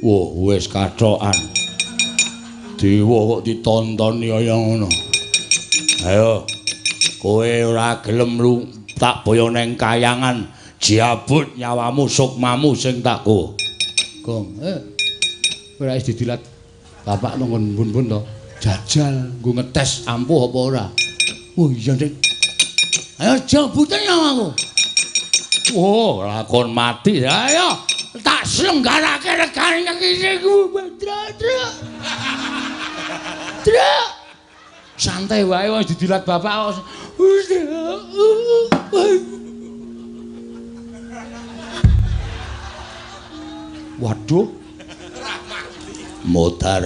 Wah, wis kathokan. Dewa kok ditontoni kaya ngono. Ayo. Kowe ora gelem lu tak boyo neng kayangan, jabut nyawamu sukmamu sing tak go. Gong, ora wis didilat bapak nang bun-bun to. Jajal nggo ngetes ampuh apa ora. Wah, iya, Dik. Ayo jabuten nyawaku. Oh, lakon mati. Ayo tak selenggarake regane iki ku. Dra. Dra. Santai wae wis didilat bapak. Waduh. Modar.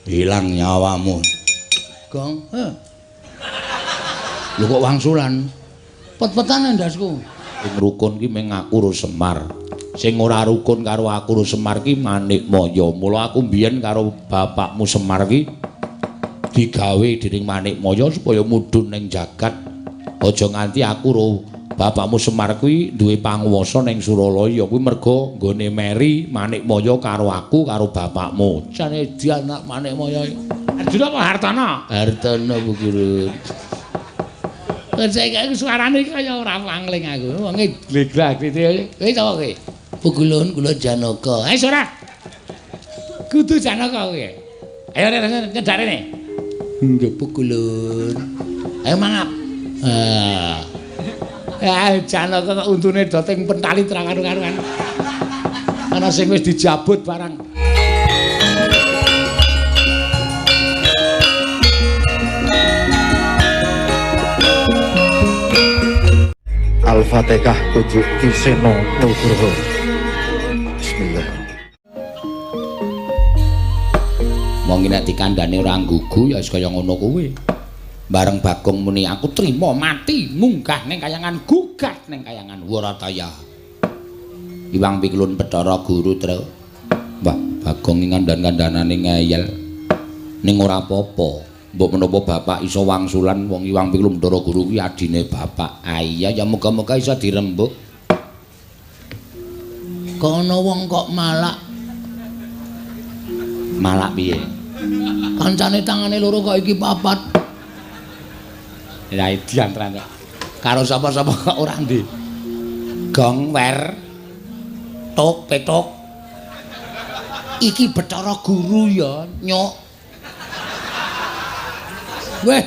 Hilang nyawamu. Gong, Lho kok wangsulan? Pet-petane ndasku. Sing rukun ki mung aku karo Semar. Sing ora rukun karo aku karo Semar ki Manikmaya. Mula aku mbiyen karo bapakmu Semar ki digawe dening Manikmaya supaya mudhun ning jagat. Aja nganti aku karo bapakmu Semar kuwi duwe panguwasa ning Suralaya. Kuwi merga nggone meri Manikmaya karo aku karo bapakmu. Jane anak Manikmaya. Arjuna apa Hartana? Hartana Bu Guru. Saiki suarane kaya ora wangling aku. Wonge gleglag-glege. Kowe sapa kowe? Pukulun kula Janaka. Ayo ora. Kudu Janaka kowe. Ayo rene nyedak rene. Nggih pukulun. Ayo mangap. Ah. Janaka kok untune do teng pentali terang karu-karuan. Ana sing wis dijabut barang. Al-Fatihah tujuk Ki Seno Nugroho. Bismillah. Wong nek dikandhane ora nggugu ya wis kaya ngono kuwi. Bareng Bagong muni aku trima mati munggah ning kayangan gugat ning kayangan Warataya. Iwang Pikulun Bathara Guru Tru. Mbah Bagong ngandhan-kandhanane ngeyel. Ning ora apa-apa. Mbok menapa bapak iso wangsulan wong Iwang Pikulun Bathara Guru kuwi adine bapak. Iya ya muga-muga iso dirembuk. Kok ana wong kok malak. Malak piye? Kancane tangane loro kok iki papat. Ya edian tenan. Karo sapa-sapa kok ora ndi. Gong wer tok petok. Iki Bathara Guru ya, nyok. Weh.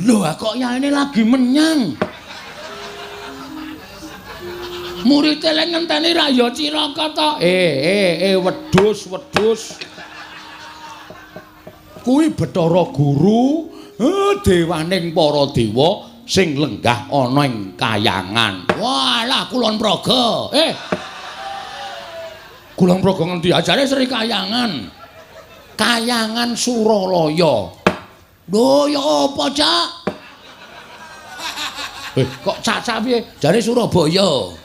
Lho kok yaene lagi menyang. Murid e lek ngenteni ra ya cilaka to. Wedhus, wedhus. Kuwi Bathara Guru, dewaning para dewa sing lenggah ana ing kayangan. Walah Kulon Progo. Kulon Progo ngendi ajare Sri Kayangan. Kayangan Suralaya. Lho ya apa, Cak? Kok cacak piye? Jare Surabaya.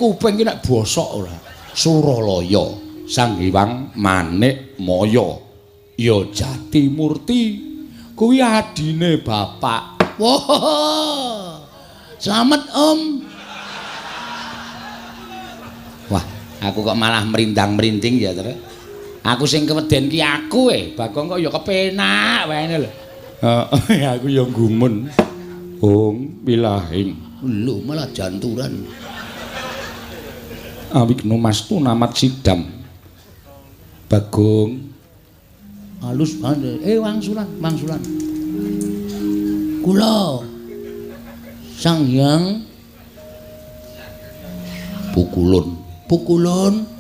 Kuping ki nek bosok ora. Suralaya, Sang Hyang Manikmaya. Ya Jatimurti. Kuwi adine bapak. Wah. Slamet, Om. Wah, aku kok malah merindang-merinding ya, Tru. Aku sing keweden ki aku Bagong kok ya kepenak wae lho. Heeh, aku ya gumun. Hong wilahing. Lho malah janturan. Awigno mastu namat sidam. Bagong halus banget. Wangsulan, wangsulan. Kula Sang Hyang Pukulun. Pukulun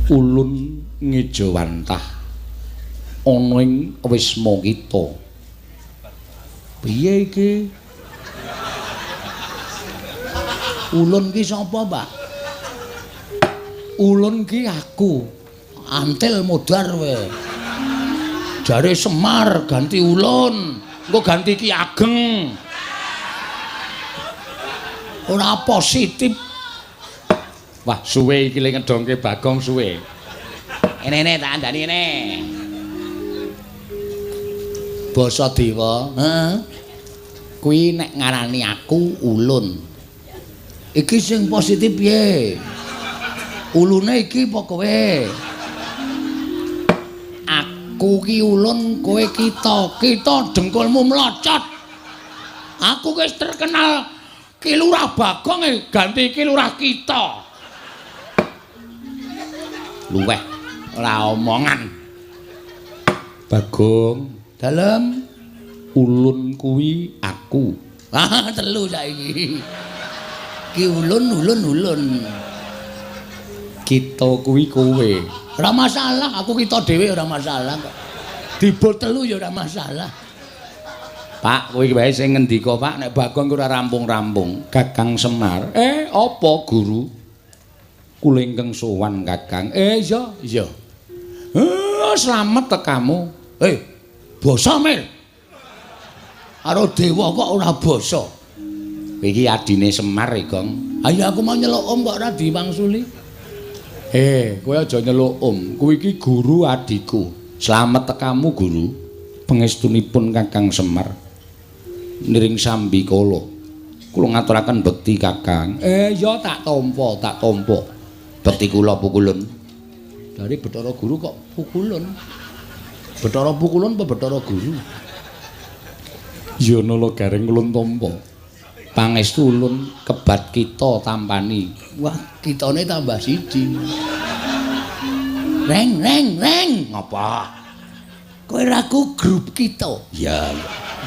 ulun ngejawantah ana ing wisma kita. Piye iki? Ulun ki sapa, Pak? Ulun ki aku. Antil modar kowe. Jare Semar ganti ulun, engko ganti Ki Ageng. Ora positif. Wah, suwe iki le ngedongke Bagong suwe. Ene-ene tak andani ene. Basa dewa, heeh. Kuwi nek ngarani aku ulun. Iki sing positif piye? Ulune iki apa kowe? Aku ki ulun, kowe kita. Kita dengkulmu mlocot. Aku wis terkenal Ki Lurah Bagong ganti Ki Lurah Kita. Luweh ora omongan. Bagong, dalem ulun kuwi aku. Ah, telu saiki. Ki ulun ulun ulun. Kita kuwi kowe. Ora masalah, aku kita dhewe ora masalah kok. Dibul telu ya ora masalah. Pak, kowe wae sing ngendika, Pak, nek Bagong ora rampung-rampung. Kakang Semar. Apa guru? Kula ingkang sowan Kakang. Iya, iya. Slamet tekamu. Basa Mil. Karo dewa kok ora basa. Iki adine Semar e, Gong. Ayo aku mau nyeluk om kok ora diwangsuli. Kowe aja nyeluk om. Kuwi iki guru adikku. Slamet tekamu, guru. Pangestunipun Kakang Semar. Niring sambi kala. Kula ngaturaken bekti Kakang. Ya tak tampa, tak tampa. Bekti kula pukulun. Dari Bathara Guru kok pukulun. Bathara pukulun apa Bathara Guru? Ya nala gareng ulun tampa. Pangestu ulun kebat kita tampani. Wah, kitane tambah siji. Reng reng reng. Ngapa? Kowe raku grup kita. Ya,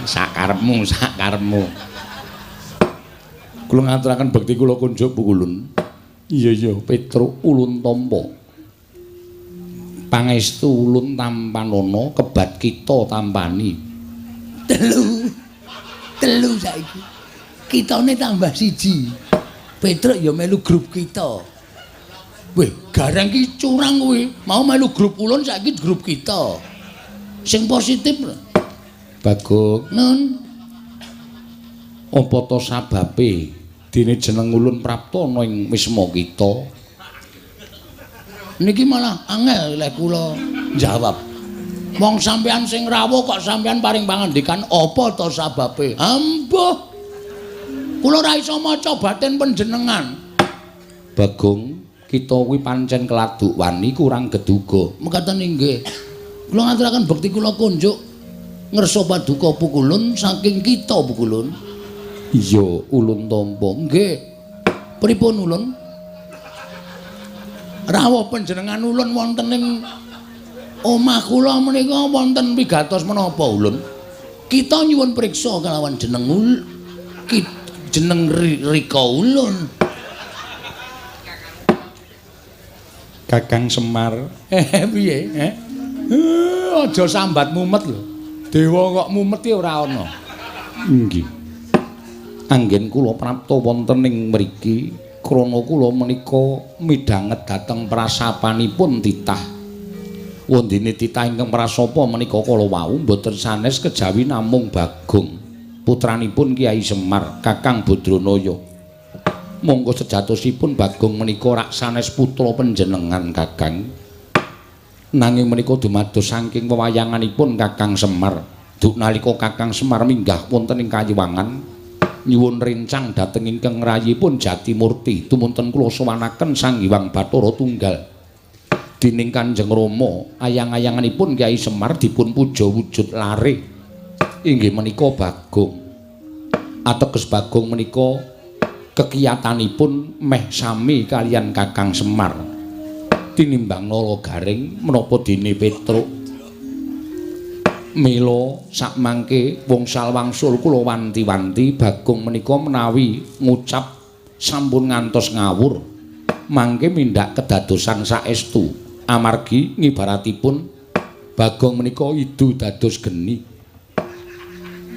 sakarepmu, sakarepmu. Kula ngaturaken bekti kula kunjuk pukulun. Iya iya, Petruk ulun tampa. Pangestu ulun tampanana kebat kita tampani. Telu. Telu saiki. Kitane tambah siji. Petruk ya melu grup kita. Weh, gareng ki curang kuwi. Mau melu grup ulun saiki grup kita. Sing positif lho. Bagong, nun. Apa to sababe dene jeneng ulun prapta ana ing wisma kita? Niki malah angel lek kula jawab. Wong sampean sing rawuh kok sampean paring pangandikan apa to sababe? Ambuh. Kula ora iso maca batin panjenengan. Bagong, kita kuwi pancen keladuk wani kurang geduga. Mekaten inggih. Kula ngaturaken bekti kula kunjuk ngersa paduka pukulun saking kita pukulun. Iya, ulun tampa. Nggih. Pripun ulun? Rawuh panjenengan ulun wonten ing omah kula menika wonten pigatos menapa ulun? Kita nyuwun priksa kelawan jeneng jeneng Rika ulun. Kakang Semar. Piye? Aja sambat mumet lho. Dewa kok mumet ki ora ana. Nggih. Anggen kula prapta wonten ing mriki krana kula menika midhanget dhateng prasapanipun titah. Wondene titah ingkang prasapa menika kala wau mboten sanes kejawi namung Bagong, putranipun Kyai Semar, Kakang Badranaya. Monggo sejatosipun Bagong menika rak sanes putra panjenengan Kakang. Nanging menika dumados saking wewayanganipun Kakang Semar. Duk nalika Kakang Semar minggah wonten ing Kayiwangan nyuwun rencang dhateng ingkang rayipun Jatimurti tumunten kula sowanaken Sang Hyang Bathara Tunggal. Dening Kanjeng Rama ayang-ayanganipun Kyai Semar dipun puja wujud lare inggih menika Bagong. Ateges Bagong menika kekiyatanipun meh sami kaliyan Kakang Semar. Tinimbang nala garing menapa dene Petruk. Mila sakmangke wongsal wangsul kula wanti-wanti Bagong menika menawi ngucap sampun ngantos ngawur mangke mindhak kedadosan saestu amargi ngibaratipun Bagong menika idu dados geni.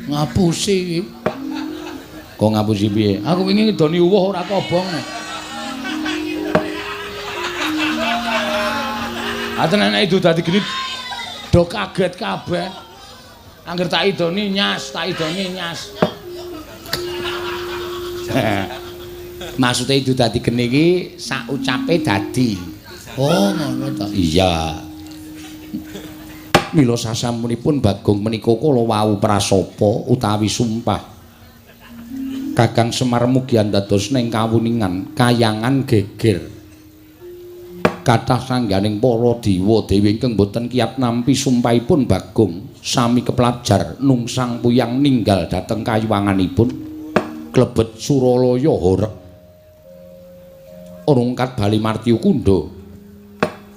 Ngapusi. Kok ngapusi piye? Aku wingi ngidoni uwuh ora kobong. Aten nek idu dadi geni do kaget kabeh. Angger tak idoni nyas, tak idoni nyas. Maksude idu dadi geni iki sak ucape dadi. Oh, ngono ta. Iya. Mila sasampunipun Bagong menika kala wau prasapa utawi sumpah. Kakang Semar mugi andados ning kawuningan kayangan geger. Kathah sangganing para dewa dewi ingkang boten kiyat nampi sumpahipun Bagong sami keplajar nungsang puyang ninggal dhateng kayuwanganipun klebet Suralaya horeg rungkat bali Martya Kunda.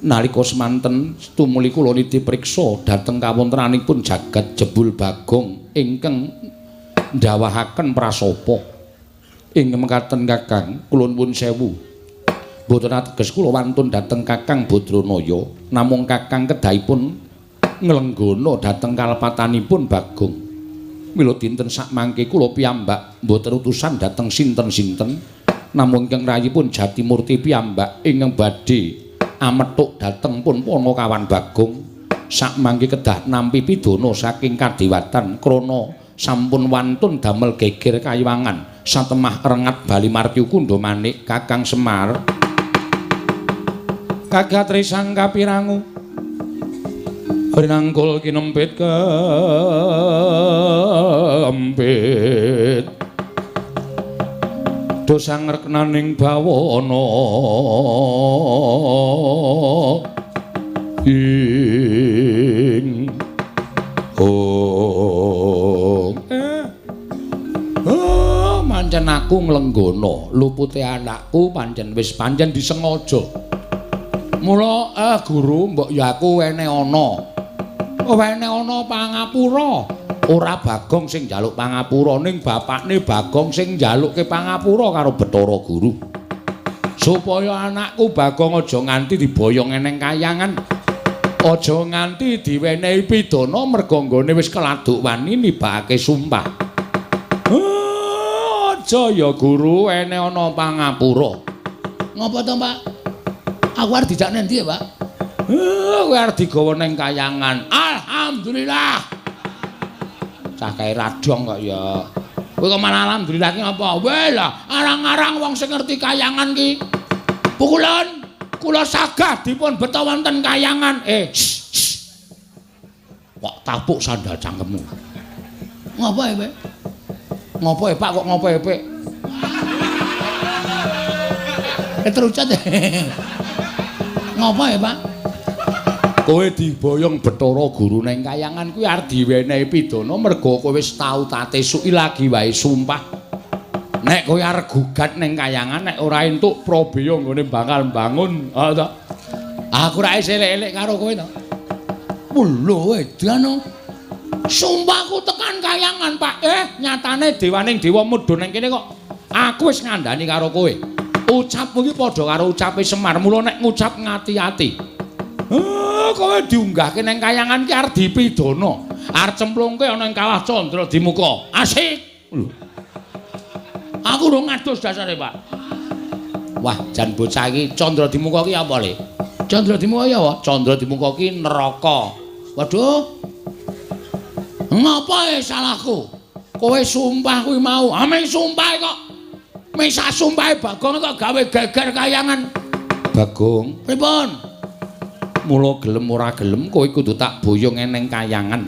Nalika semanten tumuli kula niti priksa dhateng kawontenanipun jagat jebul Bagong ingkang ndawahaken prasapa. Ing mekaten Kakang, kula nuwun sewu. Mboten ateges kula wantun dhateng Kakang Badranaya, namung Kakang kedahipun nglenggana dhateng kalepatanipun Bagong. Mila dinten sakmangke kula piyambak mboten utusan dhateng sinten-sinten, namung ingkang rayipun Jatimurti piyambak ingkang badhe amethuk dhateng pun Panakawan Bagong. Sakmangke kedah nampi pidana saking kadewatan krana sampun wantun damel geger kayiwangan satemah rengat bali Martya Kunda manik Kakang Semar. Kagatrisang kapirangu rinangkul kinempit kempit dosa ngreknaning bawana ing oh oh pancen aku nglenggana lupute anakku pancen wis pancen disengaja. Mula guru mbok ya aku wene ana pangapura. Ora Bagong sing njaluk pangapura ning bapakne Bagong sing njalukke pangapura karo Bathara Guru. Supaya anakku Bagong aja nganti diboyong eneng kayangan. Aja nganti diwenehi pidana merga nggone wis keladuk wani nibakake sumpah. Aja ya guru ene ana pangapura. Ngopo to, Pak? Aku arep dijak nendi ya, Pak? Kowe arep digawa ning kayangan. Alhamdulillah. Cah kae radong kok ya. Kowe kok malah alhamdulillah ki ngapa? Weh lah, arang-arang wong sing ngerti kayangan ki. Pukulan kula sagah dipun beto wonten kayangan. Kok tapuk sandal cangkemmu. Ngopo e, Pak? Ngopo e, Pak kok ngopo e, Pak? Terucat. Ngopo ya, Pak? Kowe diboyong Bathara Guru ning kayangan kuwi arep diwenehi pidana merga kowe wis tau tate suki lagi wae sumpah. Nek kowe arep gugat ning kayangan nek ora entuk prabeya nggone bakal mbangun, ha ta? Aku ra isih elek-elek karo kowe to. Lho edan. Sumpahku tekan kayangan, Pak. Nyatane dewaning dewa mudhun ning kene kok. Aku wis ngandani karo kowe. Ucapmu iki padha karo ucape Semar, mula nek ngucap ngati-ati. Kowe diunggahke nang kayangan ki arep dipidana. Arep cemplungke ana ing kawah Candra Dimuka. Asik. Lho. Aku urung ngadus dasare, Pak. Wah, jan bocah iki Candra Dimuka ki apa, Le? Candra Dimuka ya apa? Candra Dimuka ki neraka. Waduh. Ngapa salahku? Kowe sumpah kuwi mau. Ame sumpah kok. Mesa sumpahe Bagong kok gawe geger kayangan. Bagong, pripun? Mula gelem ora gelem kowe kudu tak boyong eneng kayangan.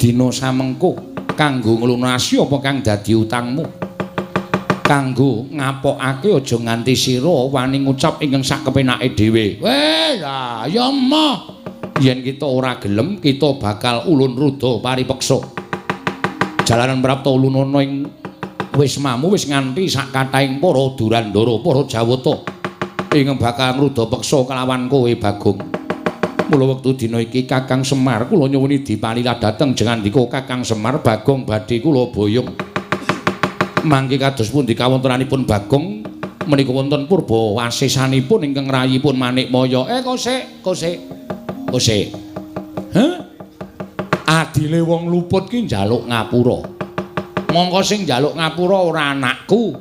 Dina samengko kanggo nglunasi apa kang dadi utangmu. Kanggo ngapokake aja nganti sira wani ngucap ingkang sak kepenake dhewe. Weh, lah ya emoh. Yen kita ora gelem kita bakal ulun ruda paripeksa. Jalaran prapta ulunana ing wismamu wis nganti sak kathahing para Durandara, para Jawata ingkang bakal ngruda peksa kelawan kowe Bagong. Mula wektu dina iki Kakang Semar kula nyuwuni dipalilah dhateng jengandika Kakang Semar Bagong badhe kula boyong. Mangke kados pundi kawontenanipun Bagong menika wonten purba wasesanipun ingkang rayipun Manikmaya. Kosek, kosek. Kosek. Heh? Adile wong luput ki njaluk ngapura. Mongko sing njaluk ngapura ora anakku.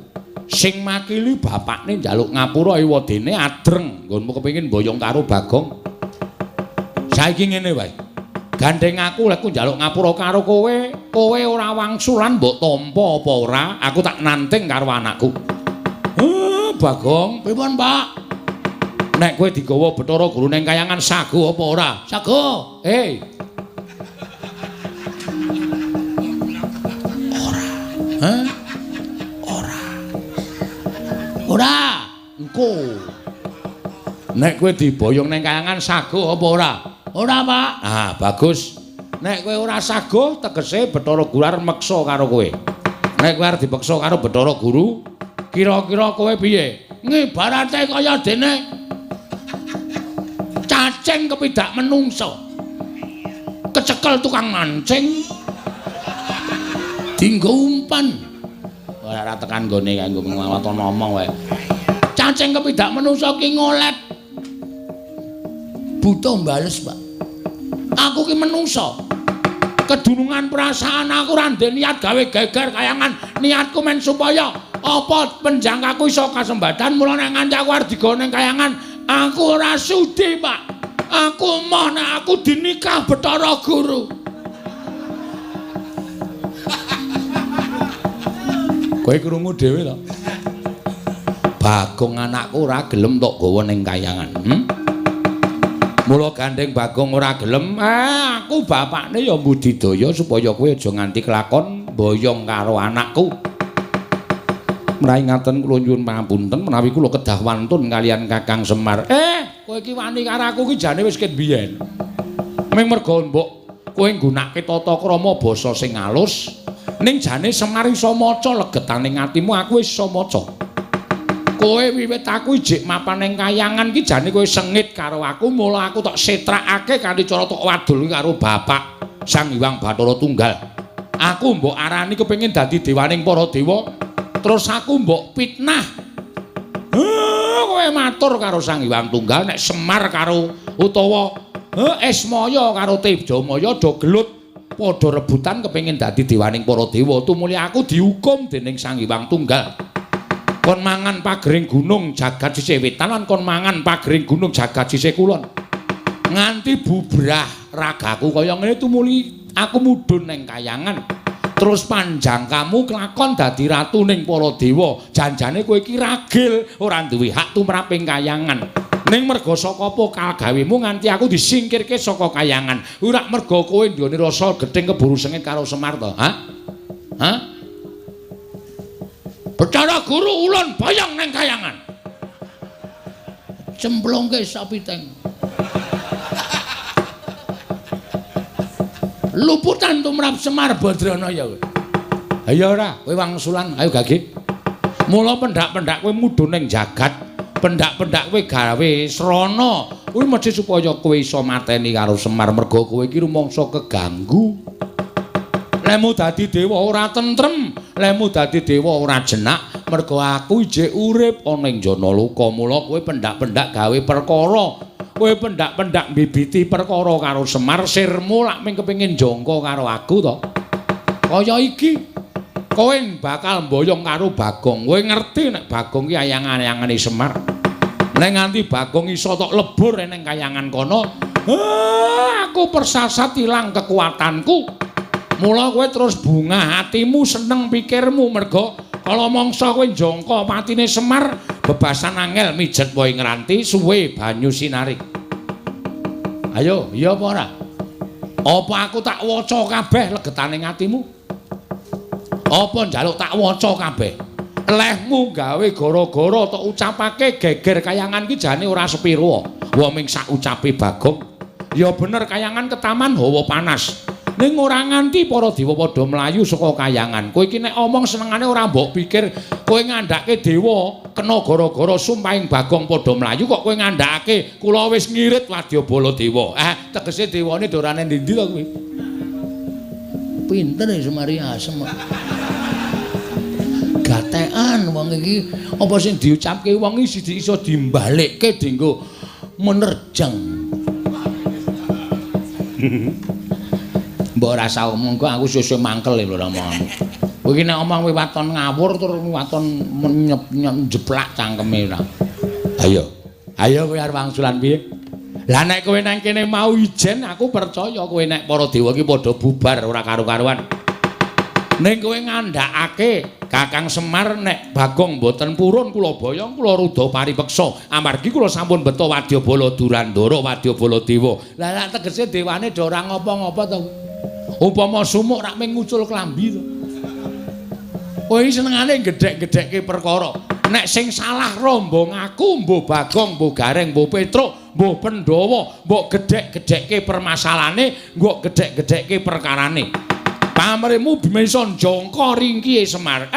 Sing makili bapakne njaluk ngapura ewadene adreng nggonmu kepengin boyong karo Bagong. Saiki ngene wae. Gandeng aku lek njaluk ngapura karo kowe, kowe ora wangsulan mbok tampa apa ora, aku tak nanting karo anakku. Bagong, pripun, Pak? Nek kowe digawa Bathara Guru ning kayangan sago apa ora? Sago. Ora. Hah? Ora. Ora. Engko. Nek kowe diboyong ning kayangan saguh apa ora? Ora, Pak. Ah, bagus. Nek kowe ora saguh tegese Bathara Guru arep meksa karo kowe. Nek kowe arep dipeksa karo Bathara Guru, kira-kira kowe piye? Ngibarate kaya dene cacing kepidak menungsa. Kecekel tukang mancing. Dinggo umpan. Ora tekan nggone kanggo waton ngomong wae. Cacing kepidak menungsa ki ngolet. Buta mbales, Pak. Aku ki menungsa. Kedunungan perasaan aku ora ndek niat gawe geger kayangan. Niatku men supaya apa penjangkaku iso kasembatan. Mula nek nganti aku arep digawa ning kayangan, aku ora sudi, Pak. Aku moh nek aku dinikah Bathara Guru. Kowe krungu dhewe to? Bagong anakku ora gelem tok gawa ning kayangan. Mula gandeng Bagong ora gelem, aku bapakne ya mbudidaya supaya kowe aja nganti kelakon boyong karo anakku. Menawi ngaten kula nyuwun pangapunten menawi kula kedah wantun kalian Kakang Semar. Kowe iki wani karo aku iki jane wis ket biyen. Ming merga mbok kowe nggunakake tata krama basa sing alus, ning jane Semar iso maca legetane atimu, aku wis iso maca. Kowe wiwit aku ijik mapan ning kayangan ki jane kowe sengit karo aku, mula aku tok setrakake kanthi cara tok wadul karo bapak Sang Hyang Bathara Tunggal. Aku mbok arani kepengin dadi dewaning para dewa, terus aku mbok fitnah. Kowe matur karo Sang Hyang Tunggal nek Semar karo utawa Ismaya karo Tejamaya do gelut padha rebutan kepengin dadi dewaning para dewa, tumuli aku dihukum dening Sang Hyang Tunggal. Kon mangan pagering gunung jagat sisih wetan lan kon mangan pagering gunung jagat sisih kulon. Nganti bubrah ragaku kaya ngene tumuli aku mudhun ning kayangan. Terus panjang kamu kelakon dadi ratu ning para dewa. Janjane kowe iki ragil ora duwe hak tumrap ing kayangan. Ning merga saka apa kagawemu nganti aku disingkirke saka kayangan. Ora merga kowe nduweni rasa gething keburu sengit karo Semar to? Hah? Hah? Bathara Guru ulun boyong nang kayangan. Cemplungke sapiteng. Luputan tumrap Semar Badranaya kowe. Ayo ora, kowe wangsulan, ayo gage. Mula pendak-pendak kowe mudhun ning jagat, pendak-pendak kowe gawe srana. Kuwi mesti supaya kowe iso mateni karo Semar merga kowe iki rumangsa keganggu. Lemu dadi dewa ora tentrem, lemu dadi dewa ora jenak, merga aku ijik urip ana ing Janaloka. Mula kowe pendak-pendak gawe perkara, kowe pendak-pendak mbibiti perkara karo Semar, sirmu lak mung kepengin jangka karo aku to. Kaya iki kowe bakal mboyong karo Bagong. Kowe ngerti nek Bagong ki ayang-ayangane Semar. Nek nganti Bagong iso tok lebur ning kayangan kono, aku persasat ilang kekuatanku. Mula kowe terus bungah hatimu, seneng pikirmu merga kala mangsa kowe njangka patine Semar, bebasan angel mijet wae ngranti suwe banyu sinarik. Ayo, iya apa ora? Apa aku tak waca kabeh legetane atimu? Apa njaluk tak waca kabeh? Lehmu gawe gara-gara tok ucapake geger kayangan ki jane ora sepiro. Wong ming sak ucape Bagong. Ya bener kayangan ketaman hawa panas. Ning ora nganti para dewa padha mlayu saka kayangan. Kowe iki nek omong senengane ora mbok pikir kowe ngandhake dewa kena gara-gara sumpahing Bagong padha mlayu kok kowe ngandhakake kula wis ngirit wadyabala dewa. Tegese dewane dorane ndi-ndi to kuwi? Pinter ya Semari asem. Gatekan wong iki apa sing diucapke wong iki iso dimbalekke dienggo menerjang. Mbok ora usah omong kok aku suwe-suwe mangkel lho omonganmu. Kowe iki nek omong waton ngawur tur waton njeplak cangkeme ora. Ayo. Ayo kowe arep wangsulan piye? Lah nek kowe nang kene mau ijen aku percaya kowe nek para dewa iki padha bubar ora karu-karuan. Ning kowe ngandhakake Kakang Semar nek Bagong mboten purun kula boyong kula rudha paripeksa amargi kula sampun beto wadyabala Durandara wadyabala dewa. Lah lak tegese dewane do ora ngapa-ngapa to. Upama sumuk rak mung ngucul klambi to. Kowe iki senengane gedhek-gedhekke perkara. Nek sing salah rombong aku, mbuh Bagong, mbuh Gareng, mbuh Petruk, mbuh Pandhawa, mbok gedhek-gedhekke permasalahane, mbok gedhek-gedhekke perkarane. Pamrihmu Bimesa njangka ringkihe Semar.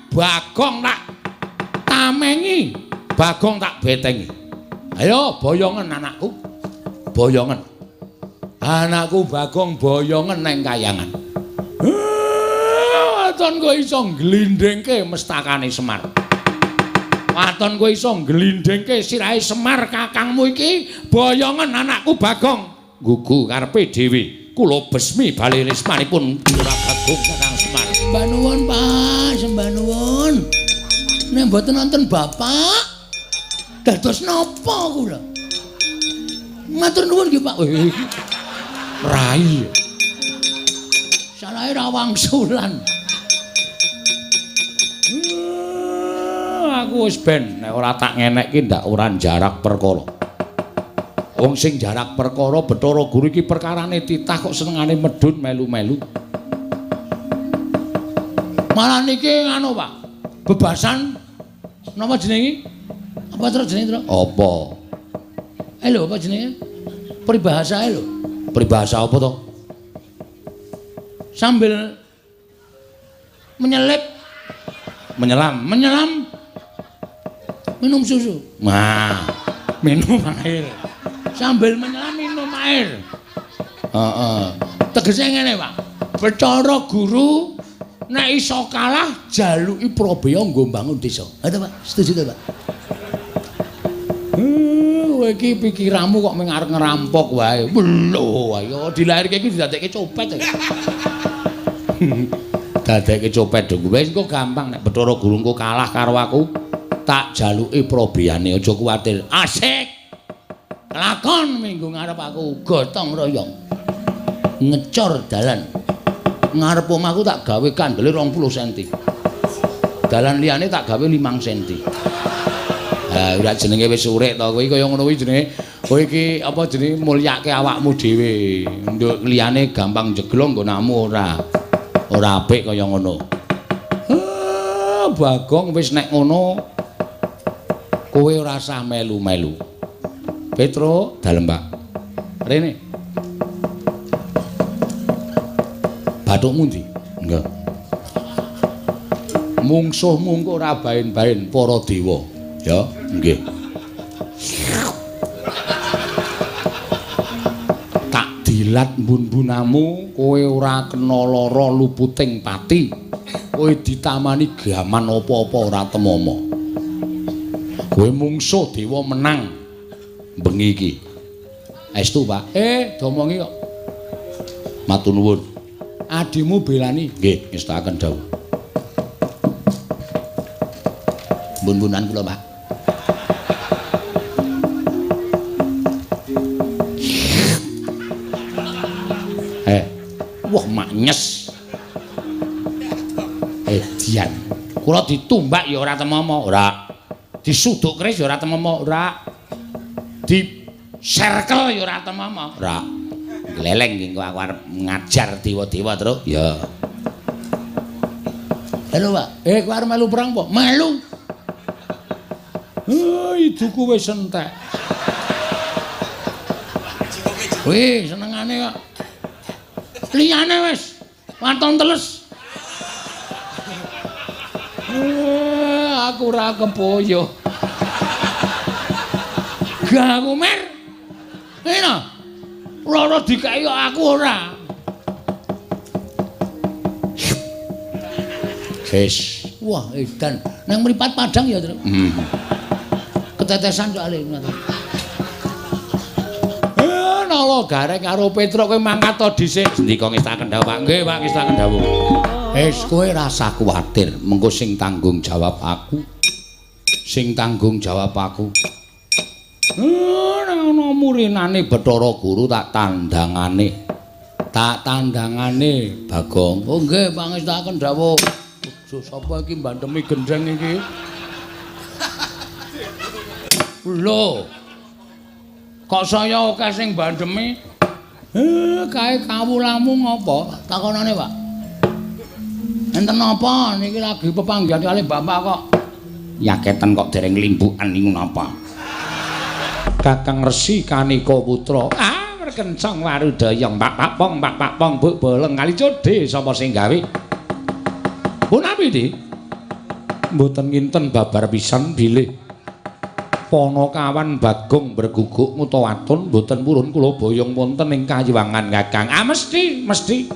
Bagong tak tamengi, Bagong tak betengi. Ayo boyongen anakku. Boyongen. Anakku Bagong boyongen neng kayangan. Waton kowe iso ngglindhingke mestakane Semar. Waton kowe iso ngglindhingke sirahe Semar kakangmu iki, boyongen anakku Bagong. Gugu karepe dhewe. Kula besmi bali rismanipun Lurah Bagong Kakang Semar. Sembah nuwun, Pak, sembah nuwun. Nek mboten wonten bapak, dados napa kula? Matur nuwun nggih, Pak. Rai. Salahe ra wangsulan. Aku wis ben nek ora tak ngenekke ndak ora jarak perkara. Wong sing jarak perkara Bathara Guru iki perkarane titah kok senengane medhun melu-melu. Malah niki nganu, Pak. Bebasan napa jenenge? Apa terus jenenge, Tru? Apa? Lho, apa jenenge? Peribahasa lho. Peribahasa apa to? Sambil menyelip, menyelam, menyelam minum susu. Nah, minum air. Sambil menyelam minum air. Heeh. Tegese ngene, Pak. Bathara Guru nek iso kalah jaluki prabeya nggo mbangun desa. Ha to, Pak? Setuju to, Pak? Kowe iki pikiranmu kok mung arep ngerampok wae. Lho, ayo dilairke iki didadekke copet. Dadekke copet dong. Wis engko gampang nek Bathara Guru engko kalah karo aku, tak jaluki probeyane, aja kuwatir. Asik. Lakon minggu ngarep aku gotong royong. Ngecor dalan. Ngarep omahku tak gawe kandele 20 cm. Dalan liyane tak gawe 5 cm. Ha, ora jenenge wis urip to kowe kaya ngono kuwi jenenge. Kowe iki apa jenenge mulyake awakmu dhewe. Nduk liyane gampang jeglong nggonamu ora. Ora apik kaya ngono. Bagong wis nek ngono kowe ora usah melu-melu. Petro, dalem Pak. Rene. Bathukmu ndi? Nggih. Mungsuhmu engko ora baen-baen para dewa. Ya, nggih. Tak dilat mbun-mbunamu, kowe ora kena lara luputing pati. Kowe ditamani gaman apa-apa ora temama. Kowe mungsuh dewa menang bengi iki. Estu, Pak. Domongi kok. Matur nuwun. Adimu belani. Nggih, ngestakaken dawuh. Mbun-mbunan kula, Pak. Wah, maknyes. Dian. Kula ditumbak ya ora temama, ora. Disuduk keris ya ora temama, ora. Di serkel ya ora temama, ora. Gleleng iki engko aku arep ngajar dewa-dewa, Truk. Ya. Halo, Pak. Kowe arep melu perang apa? Melu. Iduku wis entek. Wih, senengane kok. Liyane wis waton teles. Aku ora kepoyo. Gak aku mer. Ngene. Loro dikeki kok aku ora. Wis. Wah, edan. Nang mripat padang ya, Truk. Ketetesan soalé ngono. Nala Gareng karo Petruk kowe mangkat to dhisik. Sendika ngestaken dawuh, Pak. Nggih, Pak, ngestaken dawuh. Wis kowe rasah kuwatir, mengko sing tanggung jawab aku. Sing tanggung jawab aku. Nek ana murinane Bathara Guru tak tandangane. Tak tandangane, Bagong. Oh nggih, pangestaken dawuh. Aja sapa iki mbandemi gendheng iki? Lho. Kok saya akeh sing mbandemi? Kae kawulamu ngopo? Takonane, Pak. Enten napa niki lagi pepanggihan kali bapak kok. Yaketen kok dereng limbukan niku napa? Kakang Resi Kanika Putra. Ah, merkencong warudaya Pak Pak Pong Pak Pak Pong buk boleng kali codhe sapa sing gawe? Punapi, Dik? Mboten nginten babar pisan bilih Panakawan Bagong berguguk ngutawatun mboten purun kula boyong wonten ing kayiwangan Kakang. Ah mesti, mesti.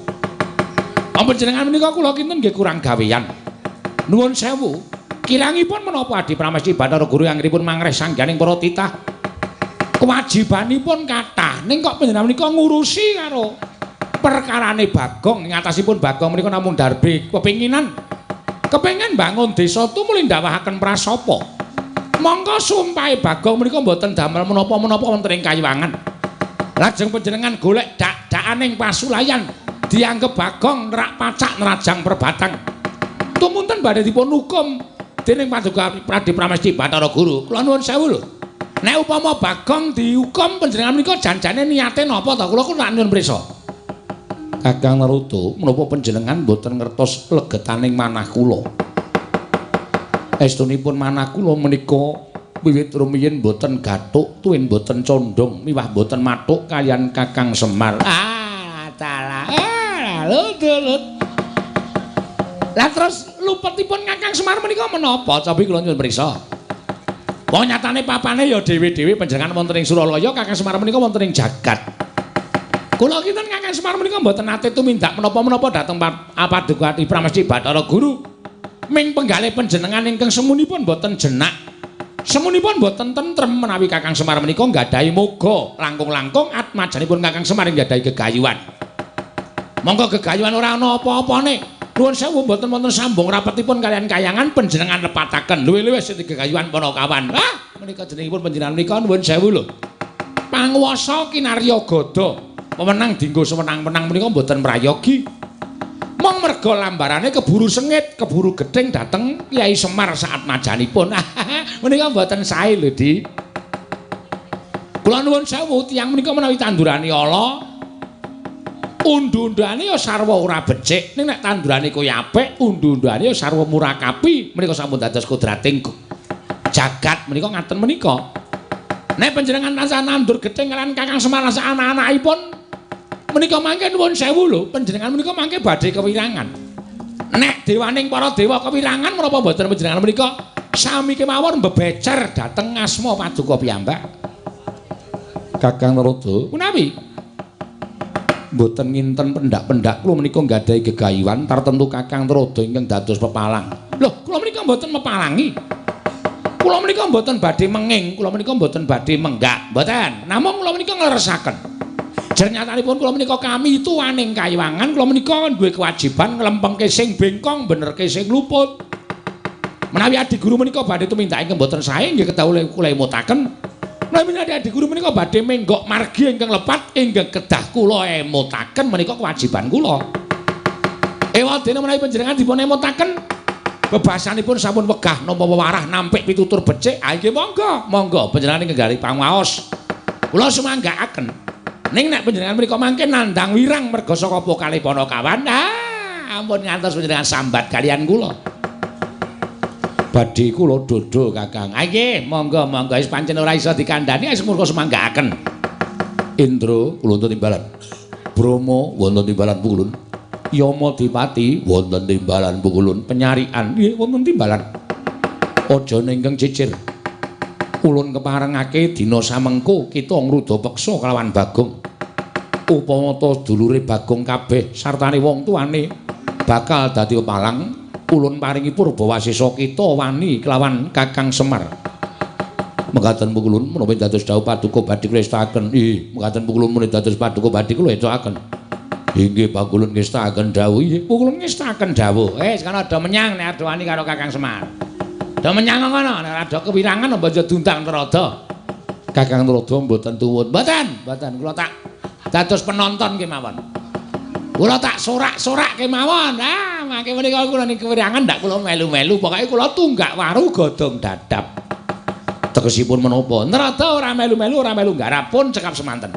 Ampun jenengan menika kula kinten nggih kurang gawean. Nuwun sewu. Kirangipun menapa Adi Pramesti Bathara Guru anggenipun mangreh sangganing para titah. Kewajibanipun kathah ning kok panjenengan menika ngurusi karo perkarane Bagong. Ing atasipun Bagong menika namung darbe kepinginan. Kepengin bangun desa tumuli ndawahaken prasapa. Mongko sumpahe Bagong menika mboten damel menapa-menapa wonten ing kayiwangan. Lajeng panjenengan golek dak-dakaning pasulayan dianggep Bagong nerak pacak nerajang perbatang. Tumunten badhe dipun hukum dening Paduka Pradi Pramesti Bathara Guru. Kula nuwun sewu lho. Nek upama Bagong dihukum panjenengan menika janjane niate napa ta? Kula kok nyuwun prisa. Kakang Narada, menapa panjenengan mboten ngertos legetaning manah kula? Estunipun manah kula menika wiwit rumiyin mboten gathuk, tuwin mboten condong, miwah mboten mathuk kaliyan Kakang Semar. Ah, dalah. Ah, lut. Lah terus lupetipun Kakang Semar menika menapa? Cobi kula nyuwun prisa. Wong nyatane papane ya dhewe-dhewe panjenengan wonten ing Suralaya, Kakang Semar menika wonten ing jagat. Kula kinten Kakang Semar menika mboten nate tumindak menapa-menapa dhateng Paduka Adi Pramesti Bathara Guru. Ming penggalih panjenengan ingkang semunipun mboten jenak. Semunipun mboten tentrem menawi Kakang Semar menika nggadahi moga langkung-langkung atmajanipun Kakang Semar nggadahi gegayuhan. Monggo gegayuhan ora ana apa-apane. Nuwun sewu mboten wonten sambung rapetipun kaliyan kayangan panjenengan lepataken. Luwih-luwih sing gegayuhan Panakawan. Ah, menika jenengipun panjenengan menika nuwun sewu lho. Panguwasa kinarya gada. Pemenang dinggo semenang-menang menika mboten prayogi. Mong merga lambarane keburu sengit, keburu gething dhateng Kyai Semar saat majanipun. Menika mboten sae lho, Di. Kula nuwun sewu tiyang menika menawi tandurane ala, undu-undane ya sarwa ora becik. Ning nek tandurane kuwi apik, undu-undane ya sarwa murakapi. Menika sampun dados kodrating jagat menika ngaten menika. Nek panjenengan tansah nandur gething kaliyan Kakang Semar lan anak-anakipun menika mangke nuwun sewu lho, panjenengan menika mangke badhe kewirangan. Nek dewaning para dewa kewirangan menapa mboten panjenengan menika sami kemawon mbebecer dhateng asma paduka piyambak. Kakang Narada, punawi mboten nginten pendak-pendak kula menika nggadahi gegayuhan tartemtu Kakang Narada ingkang dados pepalang. Lho, kula menika mboten mepalangi. Kula menika mboten badhe menging, kula menika mboten badhe menggak, mboten. Namung kula menika ngleresaken. Jernyatanipun kula menika kami tuwaning kayiwangan, kula menika duwe kewajiban nglempengke sing bengkong, benerke sing luput. Menawi adi guru menika badhe tumindak ingkang mboten sae nggih kedah kula emutaken. Menawi adi guru menika badhe menggok margi ingkang lepat ingkang kedah kula emutaken menika kewajiban kula. Ewadene menawi panjenengan dipun emutaken bebasanipun sampun wegah nampa wewarah nampik pitutur becik, ha nggih monggo, monggo panjenengan ingkang nggali pangaos. Kula sumanggaaken. Ning nek panjenengan mriku mangke nandhang wirang merga saka pokale Panakawan, ah ampun ngantos panjenengan sambat kaliyan kula. Badhe kula dodho Kakang. Ha nggih, monggo monggo wis pancen ora iso dikandhani wis murka sumanggaaken. Indra kula wonten timbalan. Brahma wonten timbalan pukulun. Yama Dipati wonten timbalan pukulun. Penyarian nggih wonten timbalan. Aja ingkang cicir. Ulun keparengake dina samengko kita ngruda peksa kelawan Bagong. Upama ta dulure Bagong kabeh sartane wong tuane bakal dadi pepalang, ulun paringi purbawasesa kita wani kelawan Kakang Semar. Mekaten pukulun menapa dados dawuh paduka badhe kula estakaken. Ih, mekaten pukulun menawi dados paduka badhe kula estakaken. Inggih pakulun ngestakaken dawuh. Inggih pukulun ngestakaken dawuh. Sekarang ada menyang nek ada wani karo Kakang Semar. Do menyang ngono, nek ada kewirangan mbok diundang Narada. Kakang Narada mboten tuwun. Mboten, mboten kula tak dados penonton kemawon. Kula tak sorak-sorak kemawon. Ah, mangke menika kula ning kewirangan ndak kula melu-melu, pokoke kula tunggak waru godhong dadap. Tegesipun menapa? Narada ora melu-melu, ora melu nggarap pun cekap semanten.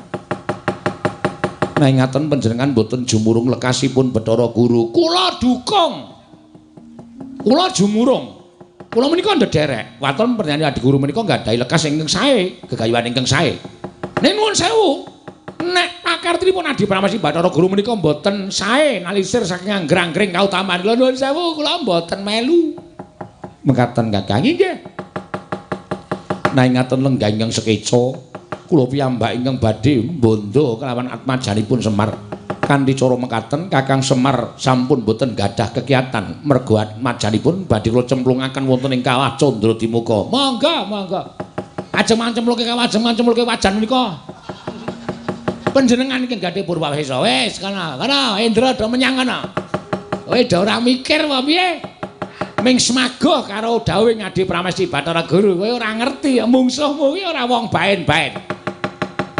Nek ngaten panjenengan mboten jumurung lekasipun Bathara Guru. Kula dukung. Kula jumurung. Kula menika ndederek, waton pernyane adi guru menika nggadahi lekas ingkang sae, gegayuhan ingkang sae. Ning nuwun sewu, nek pakartinipun Adi Pramesti Bathara Guru menika mboten sae nalisir saking anggrang-anggring kautaman. Kula nuwun sewu, kula mboten melu. Mekaten Kakang inggih. Naingaten lenggah ingkang sekeca, kula piyambak ingkang badhe bondo kelawan atmajanipun Semar. Kanthi cara mekaten Kakang Semar sampun boten gadah kekiatan mergo atmajanipun badhe kula cemplungaken wonten ing kawah Candradimuka. Monggo, monggo. Ajeng mancemplungke kawah, ajeng mancemplungke wajan menika. Panjenengan ingkang gadhe purwawesa. Wis kana, kana Indra do menyang kana. Kowe do ora mikir apa piye? Ming semagoh karo dawuhe Adi Pramesti Bathara Guru. Kowe ora ngerti mungsuhmu kuwi ora wong baen-baen.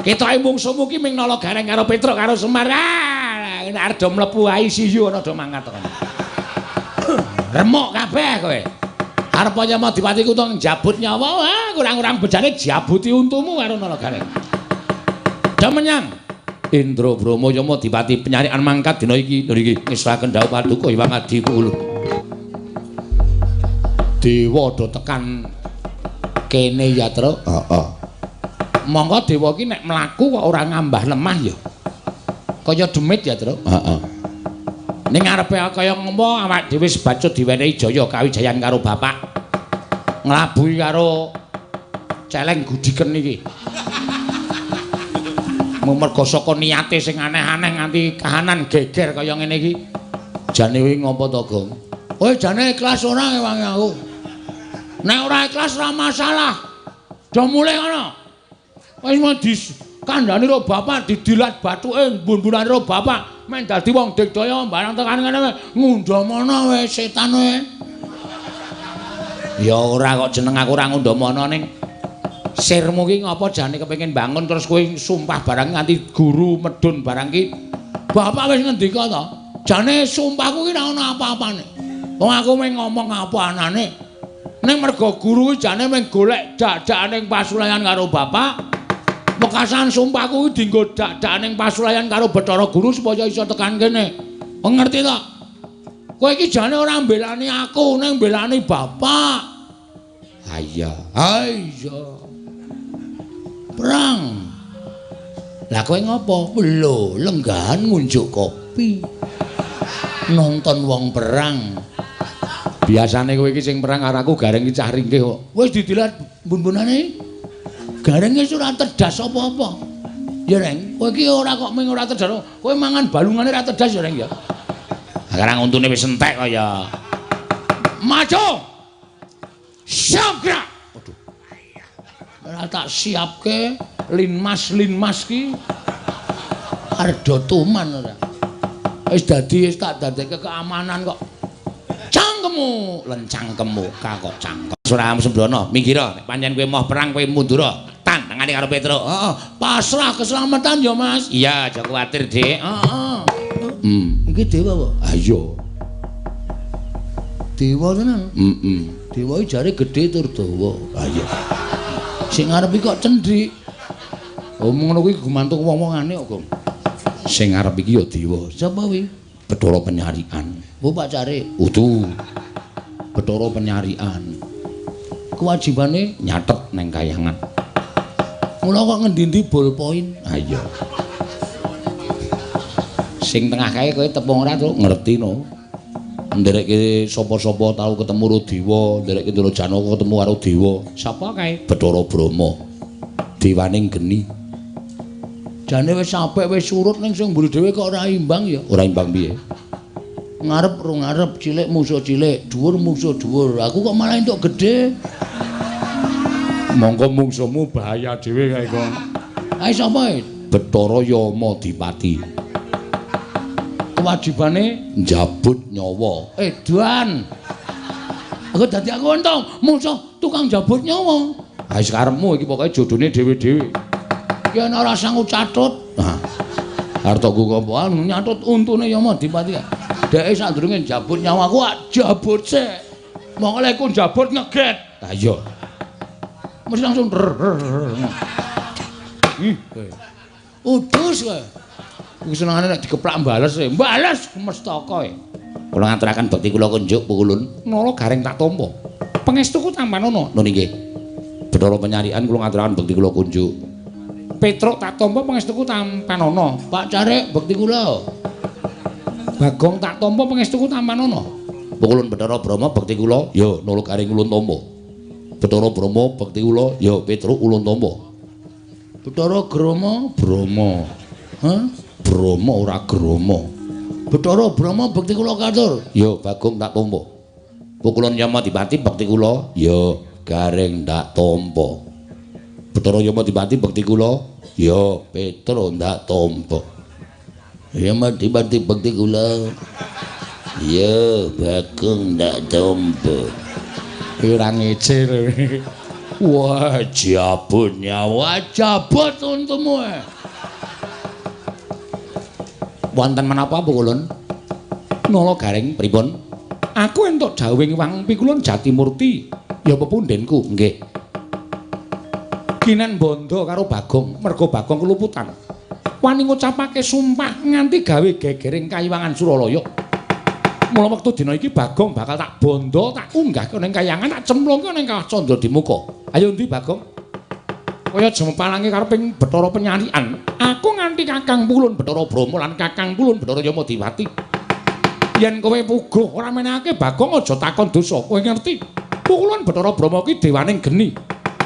Ketoke mungsuhmu ki ming nala gareng karo Petruk karo Semar. Ah, nek arep do mlebu ICU ana do mangkat kono. Remuk kabeh kowe. Arep Yama Dipati Kutha njabut nyawa, ah kurang-kurang bejane jabuti untumu karo nala gareng. Do menyang Indra Brama Yama Dipati penyarikan mangkat dina iki. Lho iki ngesraken dawuh paduka Hyang Adi Pulu. Dewa do tekan kene ya, Tru. Heeh. Monggo dewa iki nek mlaku kok ora ngambah lemah ya. Kaya demit ya, Tru. Heeh. Ning ngarepe kaya ngopo awak dhewe sebacut diwenehi jaya kawijayan karo bapak. Nglabuhi karo celeng gudiken iki. Mergo saka niate sing aneh-aneh nganti kahanan geger kaya ngene iki. Jane kuwi ngopo to, Gong? Kowe jane ikhlas ora ngewangi aku? Nek ora ikhlas ora masalah. Do mulih ngono. Wis mau dikandhani karo bapak didilat bathuke mbun-mbunane karo bapak men dadi wong digdaya barang tekan ngene ngundhamana wis setan kowe. Ya ora kok jeneng aku ora ngundhamana ning sirmu ki ngapa jane kepengin bangun terus kowe sumpah barang nganti guru medun barang ki. Bapak wis ngendika to. Jane sumpahku ki ora ono apa-apane. Wong aku mung ngomong apa anane. Ning mergo guru ki jane mung golek dak-dakane pasulayan karo bapak. Wekasan sumpahku ki dienggo dak-dakane pasulayan karo Bathara Guru supaya iso tekan kene. Ngerti to? Kowe iki jane ora mbelani aku, ning mbelani bapak. Ha iya. Ha iya. Perang. Lah kowe ngopo? Lho, lenggahan ngunjuk kopi. Nonton wong perang. Biasane kowe iki sing perang karo aku gareng iki cah ringkih kok. Wis didilat bun-bunane. Gareng wis ora terdas apa-apa. Ya, Reng, kowe iki ora kok mung ora terdas. Kowe mangan balungane ora terdas ya, Reng ya. Sekarang untune wis entek kok ya. Maju. Siap gerak. Waduh. Ora tak siapke linmas-linmas ki. Arep do tuman ora. Wis dadi wis tak dadekke keamanan kok. Cangkemmu, lencangkemmu, kok cangkem. Ora sembrono, minggir nek pancen kowe moh perang kowe mundur. Tantangane karo Petruk. Heeh, pasrah keselamatan ya, Mas. Iya, aja kuwatir, Dik. Heeh. Iki dewa apa? Ha iya. Dewa tenan. Heeh. Dewa iki jare gedhe tur dawa. Ha iya. Sing ngarep iki kok cendhik. Oh ngono kuwi gumantung wong-wongane kok, Gong. Sing ngarep iki ya dewa. Sapa kuwi? Bathara Penyarikan. Oh, Pak Cari. Udu. Bathara Penyarikan. Kewajibane nyatet neng kayangan. Mula kok ngendi-endi ballpoint. Ha iya. Sing tengah kae kowe tepung ora, Truk? Ngerti no. Nderekke sapa-sapa tau ketemu karo dewa, nderekke Ndara Janaka ketemu karo dewa. Sapa kae? Bathara Brahma. Dewaning geni. Jane wis apik wis surut ning sing mburi dhewe kok ora imbang ya. Ora imbang piye? Ngarep ro ngarep, cilik musuh cilik, dhuwur musuh dhuwur. Aku kok malah entuk gedhe. Monggo mungsuhmu bahaya dhewe kae kok. Ae sapa e? Bathara Yama Dipati. Kewajibane njabut nyawa. Edan. Aku dadi aku untung musuh tukang jabut nyawa. Ha wis karepmu iki pokoke jodone dhewe-dhewe. Iki ana ora sanggup catut. Nah. Arep tok ngopo nyatut untune Yama Dipati. Dheke sadurunge njabut nyawaku jabut sik. Mongko lek ku njabut ngeget. Ha iya. Mesti langsung ih kowe. Udus kowe. Iku senengane nek dikeplak bales e. Bales mestaka e. Kula ngaturaken bekti kula kunjuk Pukulun. Nala Gareng tak tampa. Pangestuku tampanana. Nun inggih. Bathara Penyarikan kula ngaturaken bekti kula kunjuk. Petruk tak tampa pangestuku tampanana. Pak Carik bekti kula. Bagong tak tampa pangestuku tampanana. Pukulun Bathara Brahma bekti kula. Ya, Nala Gareng ulun tampa. Bathara Brahma bekti kula. Ya, Petruk ulun tampa. Bathara Grama Brahma. Hah? Brahma ora Grama. Bathara Brahma bekti kula katur. Ya, Bagong tak tampa. Pukulun Yamadipati bekti kula. Ya, Gareng tak tampa. Bathara Yamadipati bekti kula. Ya, Petruk ndak tampa. Yamadipati bekti kula. Ya, Bagong ndak tampa. Ora ngece. Wah, jabut nyawa, jabut untumu. Wonten menapa Pukulun? Nala Gareng pripun? Aku entuk dawuhing Wang Pikulun Jatimurti, ya pepundhenku. Nggih. Ginen bondo karo Bagong, merga Bagong keluputan. Wani ngucapake sumpah nganti gawe gegering kayiwangan Suralaya. Mula wektu dina iki Bagong bakal tak bondo, tak unggahke ning kayangan, tak cemplungke ning Kawah Candra Dimuka. Ayo ndi Bagong? Kaya jemepalange kareping Bathara Penyarikan. Aku nganti Kakang Pulun Bathara Brahma lan Kakang Pulun Bathara Yamadipati. Yen kowe puguh ora menehake Bagong aja takon dosa. Kowe ngerti? Pukulun Bathara Brahma ki dewaning geni.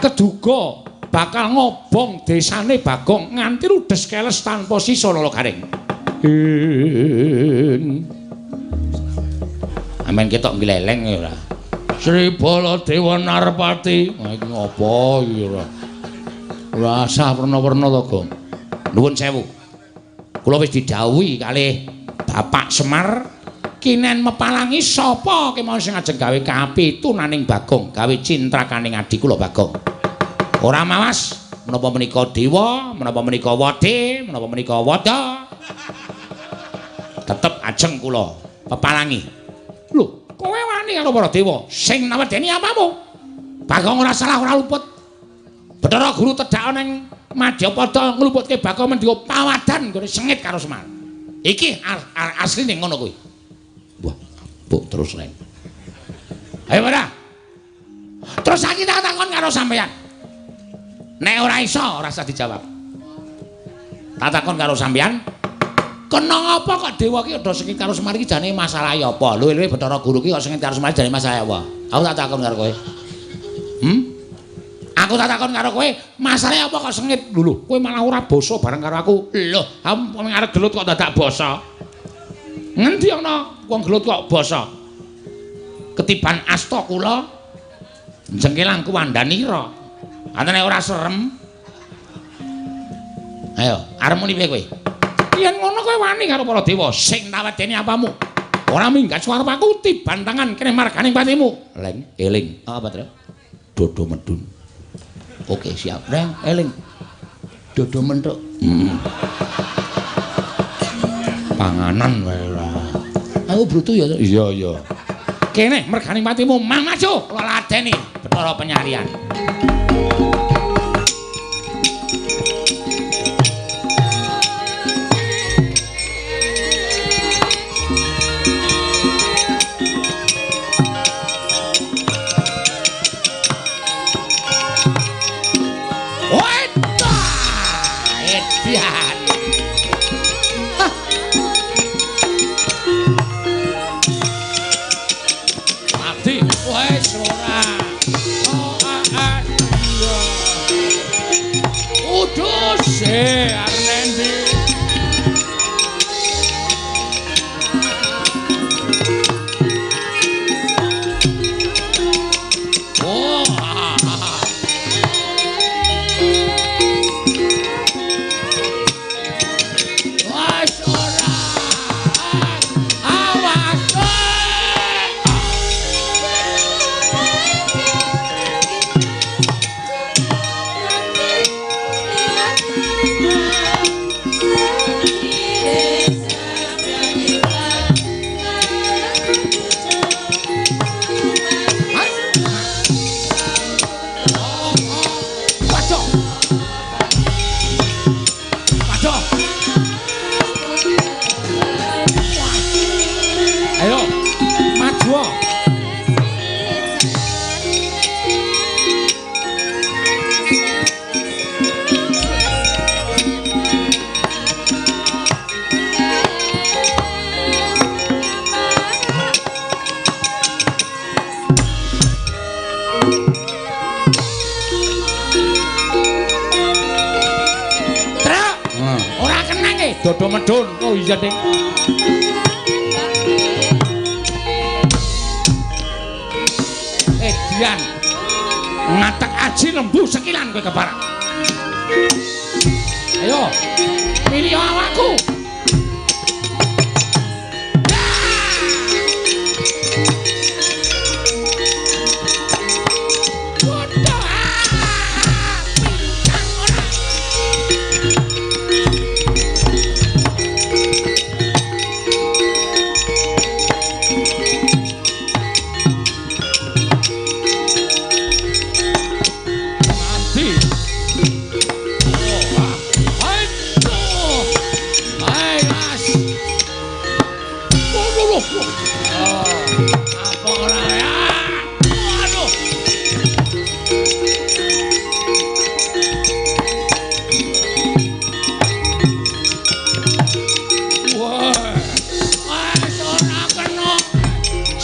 Keduga bakal ngobong desane Bagong nganti ludes keles tanpa sisa Nala Gareng. Amen ketok ngleleng ya ora. Sri Baladewa Narpati. Wah iki ngopo iki ora. Ora sah werna-werna to, Gong. Nuwun sewu. Kula wis didhawuhi kalih Bapak Semar kinen mepalangi sapa kemawon sing ajeng gawe kapitunaning Bagong, gawe cintrakaning adi kula Bagong. Ora mawas menapa menika dewa, menapa menika wade, menapa menika wada. Tetep ajeng kula pepalangi. Lho, kowe wani karo para dewa sing nawedeni apamu? Bagong ora salah ora luput. Bathara Guru tedhak ning Madyapada ngluputke Bagong mendika pawadan nggone sengit karo Semar. Iki asline ngono kuwi. Wah, mbok terus reng. Ayo ora. Terus saiki tak takon karo sampeyan. Nek ora iso ora usah dijawab. Tak takon karo sampeyan. Kena apa kok dewa ki udah sengit karo Semar iki jane masalahe apa? Luwe-luwe Bathara Guru ki kok sengit karo Semar jane masalahe apa? Aku tak takon karo kowe. Aku tak takon karo kowe, masalahe apa kok sengit? Lho, kowe malah ora basa bareng karo aku. Lho, aku arep gelut kok dadak basa. Ngendi ana wong gelut kok basa? Ketiban asta kula jengkelang kuwandanira. Antene ora serem. Ayo, arep muni piye kowe? Yen ngono kowe wani karo para dewa sing tawedeni apamu? Ora minggat suara aku tiban tangan kene marganing patimu. Leng, eling. Apa, Tru? Dodo medun. Oke, siap. Reng, eling. Dodo menthuk. Panganan wae ora. Aku brutu ya. Iya, iya. Kene merganing patimu mang maju kula ladeni Bathara Penyarian. Dodo medun. Oh iya, Ding. Dian. Ngatek aji lembu sekilan kowe keparak. Ayo, pilih awakku.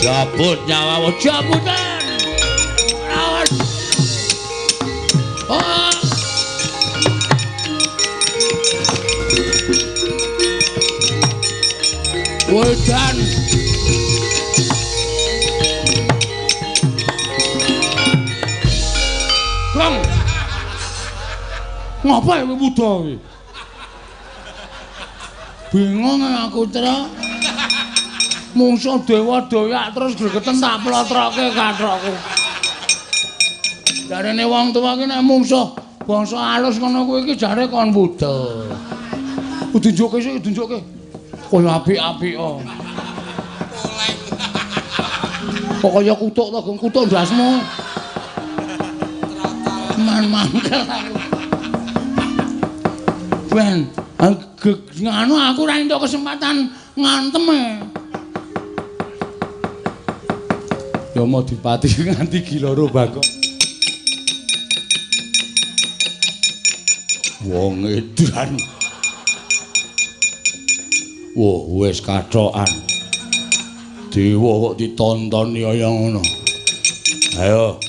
Jabut nyawamu, jabutan. Awas. Oh. Wedan. Gong. Ngapa kowe wuda kowe? Bingung aku, Tra. Mungsuh dewa doyak terus gregeten tak plotroke kathokku. Jarene wong tuwa ki nek mungsuh bangsa alus ngono kuwi iki jare kon wuda. Tunjukke sik, tunjukke. Kaya apik-apik kok. Kok kaya kutuk to, Gong, kutuk ndasmu. Man mangkel aku. Ben, nganu aku ora entuk kesempatan ngantem e. Yama Dipati nganti giloro Bagong. Wong edan. Wah, wis kathokan. Dewa kok ditontoni kaya ngono. Ayo,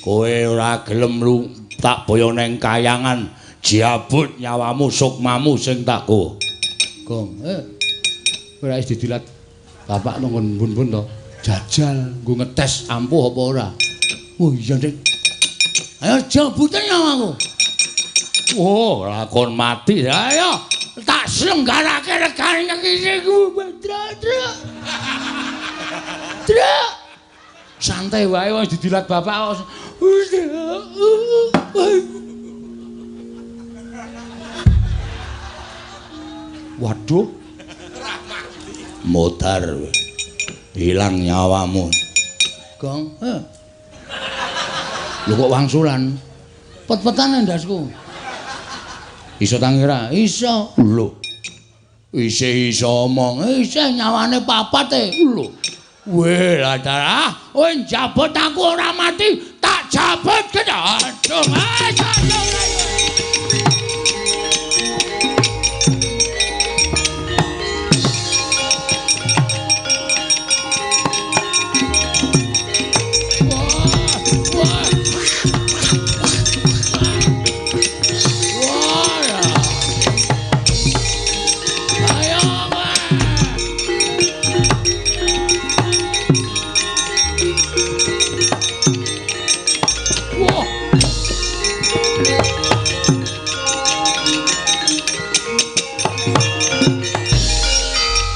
kowe ora gelem lu tak boyo neng kayangan, jabut nyawamu sukmamu sing tak go. Gong, ora wis didilat bapak nang bun-bun to. Jajal nggo ngetes ampuh apa ora. Oh iya, Dik. Ayo jabutan nyawaku. Oh, lakon mati. Ayo, tak selenggarake regane iki ku, Tra, Tra. Tra. Santai wae wis didilat bapak. Waduh. Modar. Hilang nyawamu. Gong, Lho kok wangsulan? Pet-petane ndasku. Iso tangi ra? Iso. Lho. Isih iso omong. Isih nyawane papat e. Lho. Weh, lah darah. Kowe njabut aku ora mati, tak jabut kena. Aduh, aduh.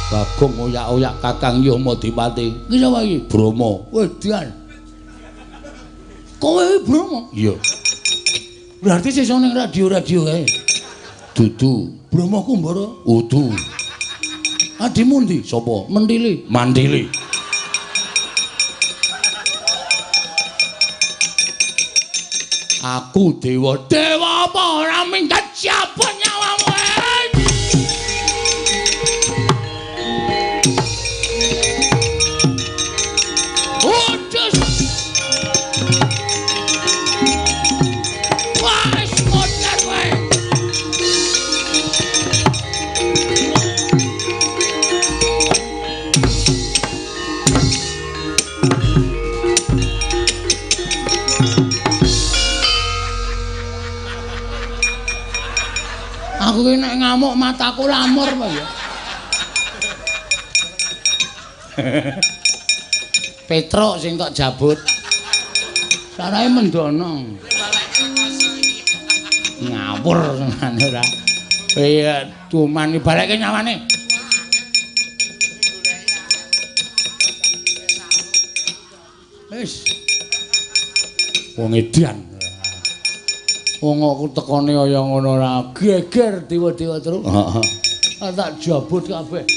Bagong oyak-oyak Kakang Yama Dipati. Iki sapa iki? Brama. Wedan. Kowe iki Brama? Iya. Berarti sesuk ning radio-radio kae. Dudu. Brama Kumbara? Udu. Adimu ndi? Sapa? Mentili. Mantili. Aku dewa. Dewa apa ora minggat siapa nyawamu? Aku ki nek ngamuk mataku lamur apa ya. Petruk sing tok jabut. Sarahe mendono. Ngawur senane ora. Iya, cuman balekke nyawane. Wis. Wong edan. Wong aku tekone kaya ngono ora geger dewa-dewa terus. Heeh. Tak jabut kabeh.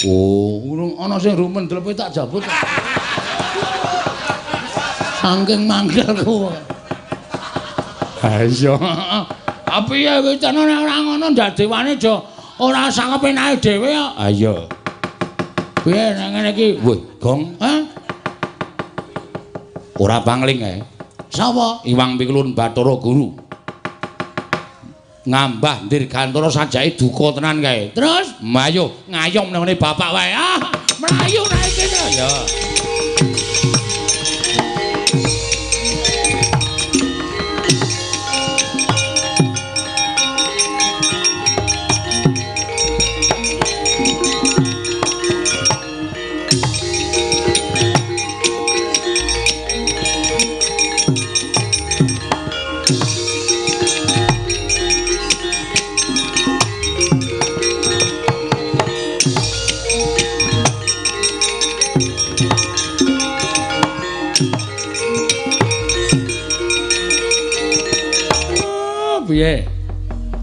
Oh, urung ana sing rumen dlepe tak jabut. Saking mangkelku. Ha iya. Tapi ya wis nek ora ngono ndak dewane aja ora sakepenake dhewe kok. Ha iya. Piye nek ngene iki? Wih, Gong. Hah? Ora pangling ae. Sapa? Iwang Pikulun Bathara Guru. Ngambah Dirgantara sajake duka tenan kae. Terus mayo ngayom nang ngene bapak wae. Ah, mlayu nek kene. Ya. Piye?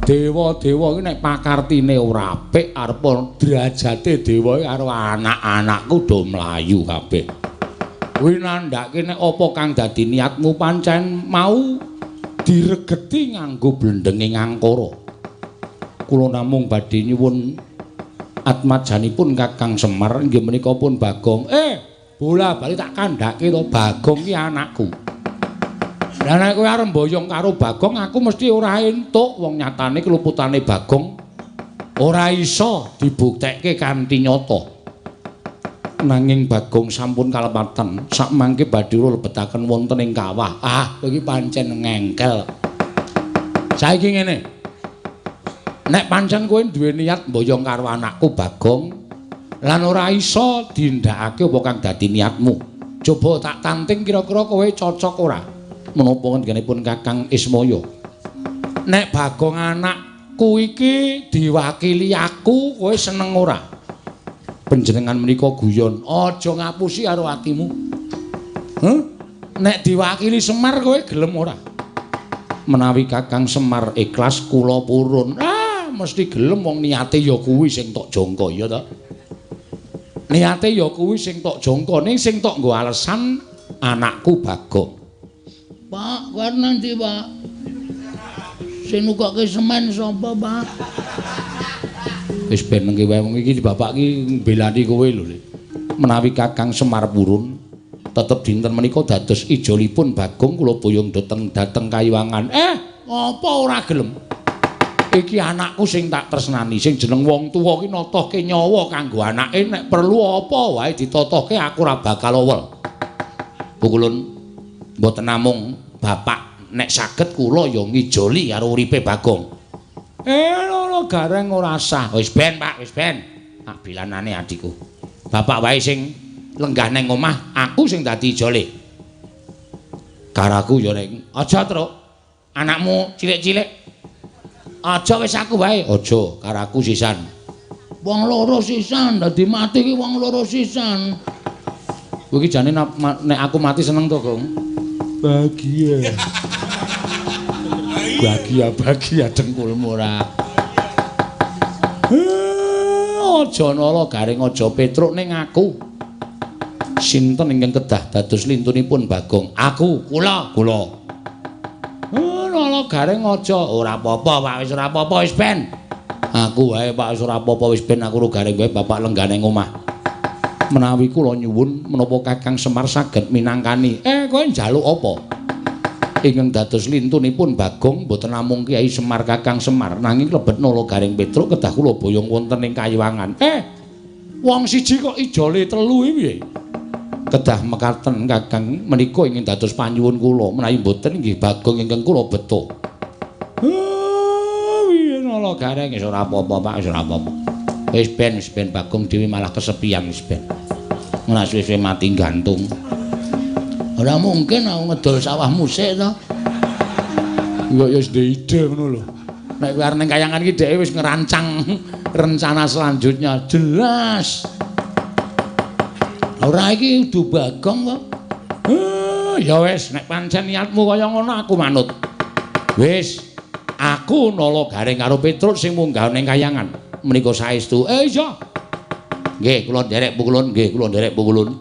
Dewa-dewa iki nek pakartine ora apik arep derajate dewa iki karo anak-anakku do mlayu kabeh. Kuwi nandhake nek apa kang dadi niatmu pancen mau diregeti nganggo blendenge ngangkara. Kula namung badhe nyuwun atmajanipun Kakang Semar inggih menika pun Bagong. Bola bali tak kandhake to Bagong ki anakku. Lah nek kowe arep mboyong karo Bagong aku mesti ora entuk, wong nyatane keluputane Bagong ora iso dibuktekke kanthi nyata. Nanging Bagong sampun kalepatan sakmangke badhe lebetaken wonten ing kawah. Ah, kowe iki pancen ngengkel. Saiki ngene. Nek pancen kowe duwe niat mboyong karo anakku Bagong lan ora iso dindakake apa kang dadi niatmu. Coba tak tanting kira-kira kowe cocok ora? Menapa ngendikanipun Kakang Ismaya? Nek Bagong anakku iki diwakili aku, kowe seneng ora? Panjenengan menika guyon, aja ngapusi karo atimu. Heh? Nek diwakili Semar kowe gelem ora? Menawi Kakang Semar ikhlas kula purun. Ah, mesti gelem wong niate ya kuwi sing tok jangka ya ta. Niate ya kuwi sing tok jangka, ning sing tok nggo alesan anakku Bagong. Pak, kowe nanti, Pak. Sing nukokke semen sapa, Pak? Wis ben nengke wae wong iki bapak iki mbelani kowe lho, Le. Menawi Kakang Semar purun, tetep dinten menika dados ijolipun Bagong kula boyong dhateng Kayuwangan. Apa ora gelem? Iki anakku sing tak tresnani, sing jeneng wong tuwa ki notohke nyawa kanggo anake, nek perlu apa wae ditotohke aku ora bakal owel. Pukulun mboten namung bapak nek saged kula ya ngijoli karo uripe Bagong. Lho gareng ora sah. Wis ben, Pak, wis ben. Tak bilanane adikku. Bapak wae sing lenggah nang omah, aku sing dadi ijole. Karaku ya nek aja, Truk. Anakmu cilik-cilik. Aja wis aku wae. Aja, karaku sisan. Wong loro sisan, dadi mati ki wong loro sisan. Kowe iki jane nek aku mati seneng to, Gong? Bahagia. Bahagia dengkulmu ora. Aja nala garing aja Petruk ning aku. Sinten ingkang kedah dados lintunipun Bagong? Aku, kula, kula. Nala garing aja ora apa-apa, Pak, wis ora apa-apa wis ben. Aku wae Pak wis ora apa-apa wis ben aku garing wae bapak lenggah ning omah. Menawi kula nyuwun menapa Kakang Semar saged minangkani. Kowe njaluk apa? Ingkang dados lintunipun Bagong mboten namung Kyai Semar Kakang Semar nanging lebet Nala Garing Petruk kedah kula boyong wonten ing Kayuwangan. Wong siji kok ijole telu iki piye? Kedah mekaten Kakang menika ingkang dados panyuwun kula menawi mboten inggih Bagong ingkang kula beto. Piye Nala Nala Gareng wis ora apa-apa, Pak, wis ora apa-apa. Wis ben Bagong dhewe malah kesepian wis ben. Ora suwe-suwe mati gantung. Ora mungkin aku ngedol sawahmu sik to. Kok ya wis ndek ide ngono lho. Nek kowe arep ning kayangan iki dheke wis ngerancang rencana selanjutnya jelas. Ora iki kudu Bagong kok. Ya wis nek pancen niatmu kaya ngono aku manut. Wis, aku Nala Gareng karo Petruk sing munggah ning kayangan. Menika saestu. Iya. Nggih, kula nderek pukulun, nggih, kula nderek pukulun.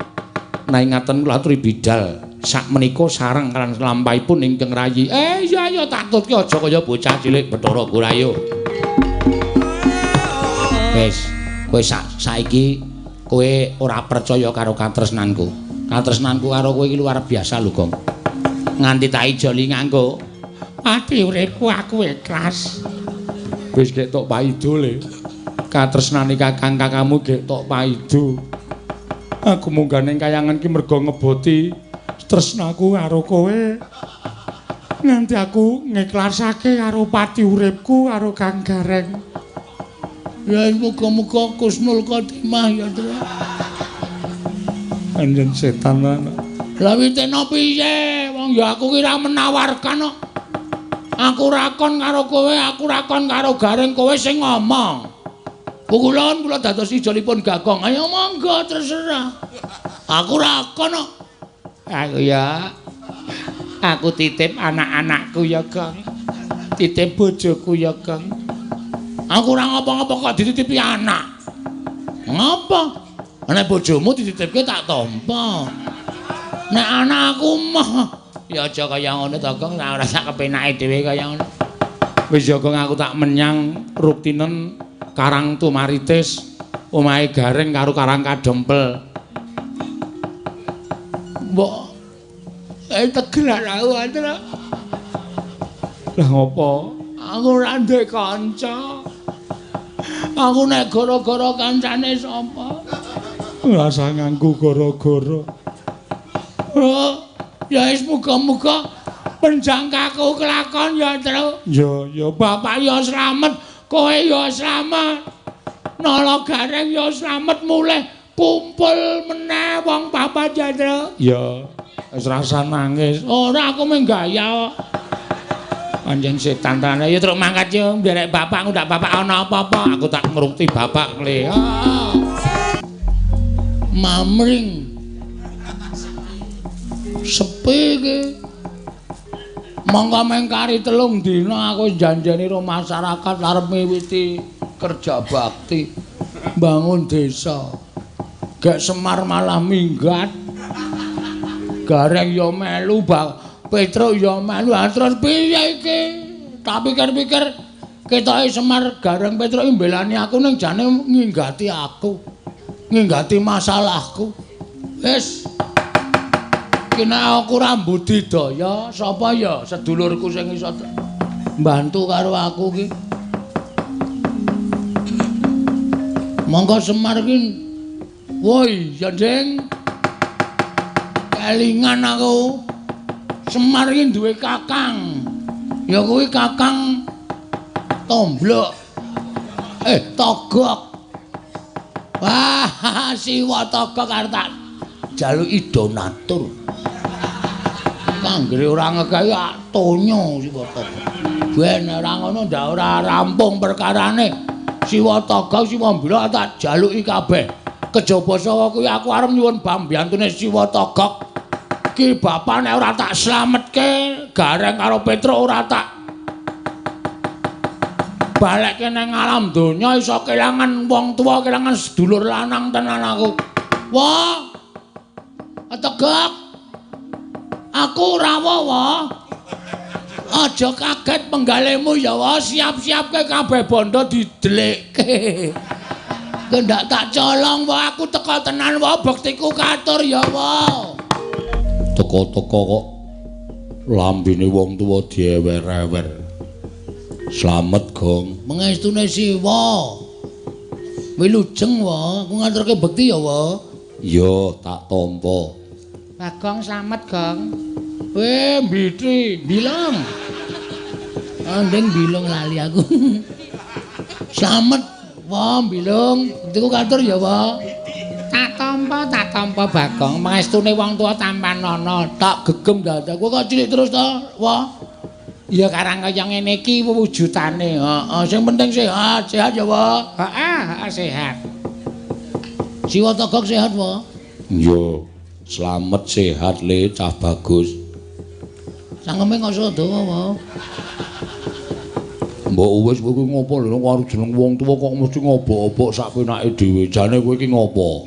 Nek ngaten kula aturi bidal sakmenika sareng lan lampahipun ingkang rayi. Iya iya tak tutke aja kaya bocah cilik Bathara Guru. Wis, kowe saiki kowe ora percaya karo katresnanku. Katresnanku karo kowe iki luar biasa lho, Gong. Nganti tak ijoli nganggo ati uripku aku ikhlas. Wis gek tok paido le. Katresnane kakang kakangmu gek tok paido. Aku munggah ning kayangan ki mergo ngeboti tresnaku karo kowe. Nganti aku ngiklasake karo pati uripku karo Kang Gareng. Ya muga-muga kusnul khotimah ya, Tru. Anjen setan ana. Lah witena piye? Wong ya aku ki ra menawarkan kok. Aku rakon karo kowe, aku rakon karo Gareng, kowe sing ngomong. Pukulun kula dados ijolipun Gagong. Ayo monggo terserah. Aku rakon kok. Aku ya. Aku titip anak-anakku ya, Gong. Titip bojoku ya, Gong. Aku ora ngapa-ngapa kok dititipi anak. Ngapa? Nek bojomu dititipke tak tampa. Nek anakku mah ya aja kaya ngono to, Gong, ora sak kepenake dhewe kaya ngono. Wis ya, Gong, aku tak menyang Ruktinen Karang Tumaritis, omahe Gareng karo Karang Kadempel. Mbok tegelan aku, Andra. Lah ngopo? Aku ora ndek kanca. Aku nek gara-gara kancane sapa? Ora usah nganggo gara-gara. Oh, ya wis muga-muga penjangkaku kelakon ya, Tru. Ya, ya bapak ya slamet, kowe ya slamet. Nala Gareng ya slamet mulih kumpul meneh wong papat ya, Tru. Ya, wis rasa nangis. Ora aku mung gaya kok. Anjen setan tenan. Ya truk mangkat yo nderek bapak ngundak bapak ana apa-apa. Aku tak ngrungti bapak kle. Mamring. Sepi iki. Monggo mengkari 3 dina aku janjeni karo masyarakat arep miwiti kerja bakti bangun desa. Gek Semar malah minggat. Gareng yo melu, Petruk yo melu. Terus piye iki? Tak pikir-pikir ketoke Semar Gareng Petruk iki mbelani aku ning jane nginggati aku. Nginggati masalahku. Wis. Iki nek aku ora mbudidaya, sapa ya sedulurku sing iso mbantu karo aku ki? Monggo Semar ki. Woi, ya Ding. Kelingan aku. Semar iki duwe kakang. Ya kuwi kakang Tomblok. Togok. Wah, Siwa Togok arep tak jaluki donatur. Kanggere ora ngekehi tonyo Siwa Togok. Ben ora ngono ndak ora rampung perkarane. Siwa Togok, Siwa Mblok tak jaluki kabeh. Kejaba saka kuwi aku arep nyuwun pambiyantune Siwa Togok. Ki bapak nek ora tak slametke Gareng karo Petruk ora tak balekke nang alam donya iso kelangan wong tuwa, kelangan sedulur lanang tenan aku. Wah. Tegak. Aku ora wawa. Aja kaget penggalemu ya wae, siap-siapke kabeh bondo didelikke. Kendak tak colong wae aku teka tenan wae bektiku katur ya wae. Teko-teko kok lambene wong tuwa diewer-ewer. Slamet, Gong. Mengestune Siwa. Wilujeng wae, aku ngaturke bekti ya wae. Iya, tak tampa. Bagong slamet, Gong. Mbitri, bilong. Andeng bilong lali aku. Slamet, wah bilung, iku katur ya, Wah. Tak tampa Bagong, mangestune wong tuwa tampanana, tak gegem dadak. Kowe kok cilik terus to, Wah? Ya karang kaya ngene iki wujudane. Heeh, sing penting sehat, sehat ya, Wah. Heeh, heeh sehat. Siwa Togok sehat, Wah? Iya. Slamet sehat le cah bagus. Cangkeme kok iso dawa, Wah. Mbok wis kowe iki ngopo lho karo jeneng wong tuwa kok mesti ngobok-obok sak penake dhewe. Jane kowe iki ngopo?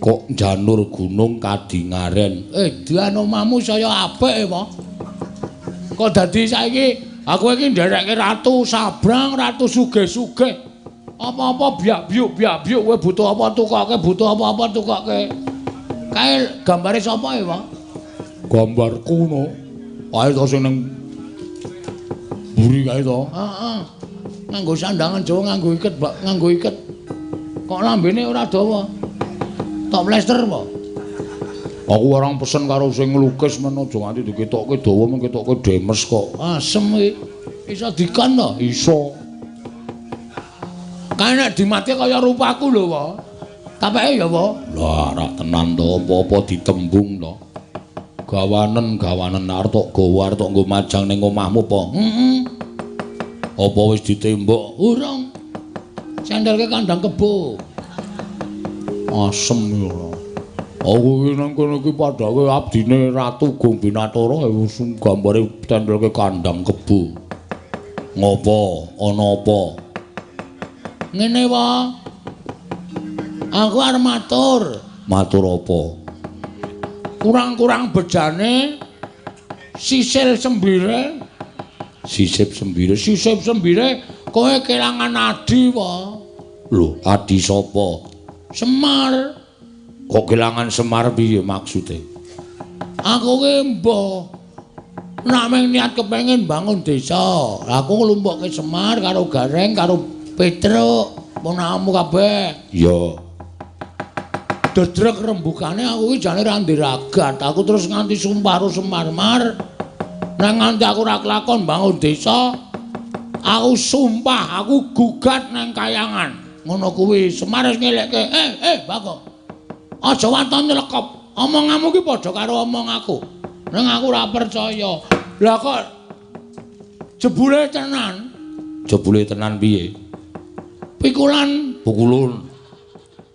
Kok janur gunung kadingaren. Edan omahmu saya apik, Wah. Kok dadi saiki aku iki nderekke ratu sabrang, ratu sugih-sugih. Apa-apa biak-biuk biak-biuk kowe butuh apa tukoke, butuh apa-apa tukoke. Kae gambare sapa ya, Pak? Gambarku no. Kae to sing ning mburi kae to. Heeh. Nganggo sandangan Jawa, nganggo iket, Mbak, nganggo iket. Kok lambene ora dawa? Tok plester apa? Aku orang pesen karo sing nglukis men aja nganti diketokke dawa men ketokke demes kok. Asem iki. Iso dikon to? Iso. Kae nek dimati kaya rupaku lho, Pak. Tapeke ya, Pak. Lah, rak tenan to, apa-apa ditembung to. Gawanen-gawanen arep tok gawa arep tok nggo majang ning omahmu apa? Heeh. Apa wis ditembok? Urung. Sendelke kandang kebo. Asem ya ora. Aku iki nang kono iki padake abdine Ratu Gombinatara gambare tendelke kandang kebo. Ngopo? Ana apa? Ngene, Pak. Aku arep matur. Matur apa? Kurang-kurang bejane sisil sembire, sisip sembire, sisip sembire kowe kelangan adi, Pak. Lho, adi sapa? Semar. Kok kelangan Semar piye maksude? Aku ki mbah nek mung niat kepengin bangun desa. Aku nglumpukke Semar karo Gareng karo Petruk, ponakanmu kabeh. Iya. Dedrek rembugane aku iki jane ra ndiragat. Aku terus nganti sumpah karo Semar Mar. Nek nganti aku ora kelakon bangun desa, aku sumpah aku gugat nang kayangan. Ngono kuwi Semar wis ngelekke, Bagong. Aja waton nylekop. Omonganmu ki padha karo omong aku. Ning aku ora percaya. Lah kok jebule tenan? Jebule tenan piye? Pikulan pukulun.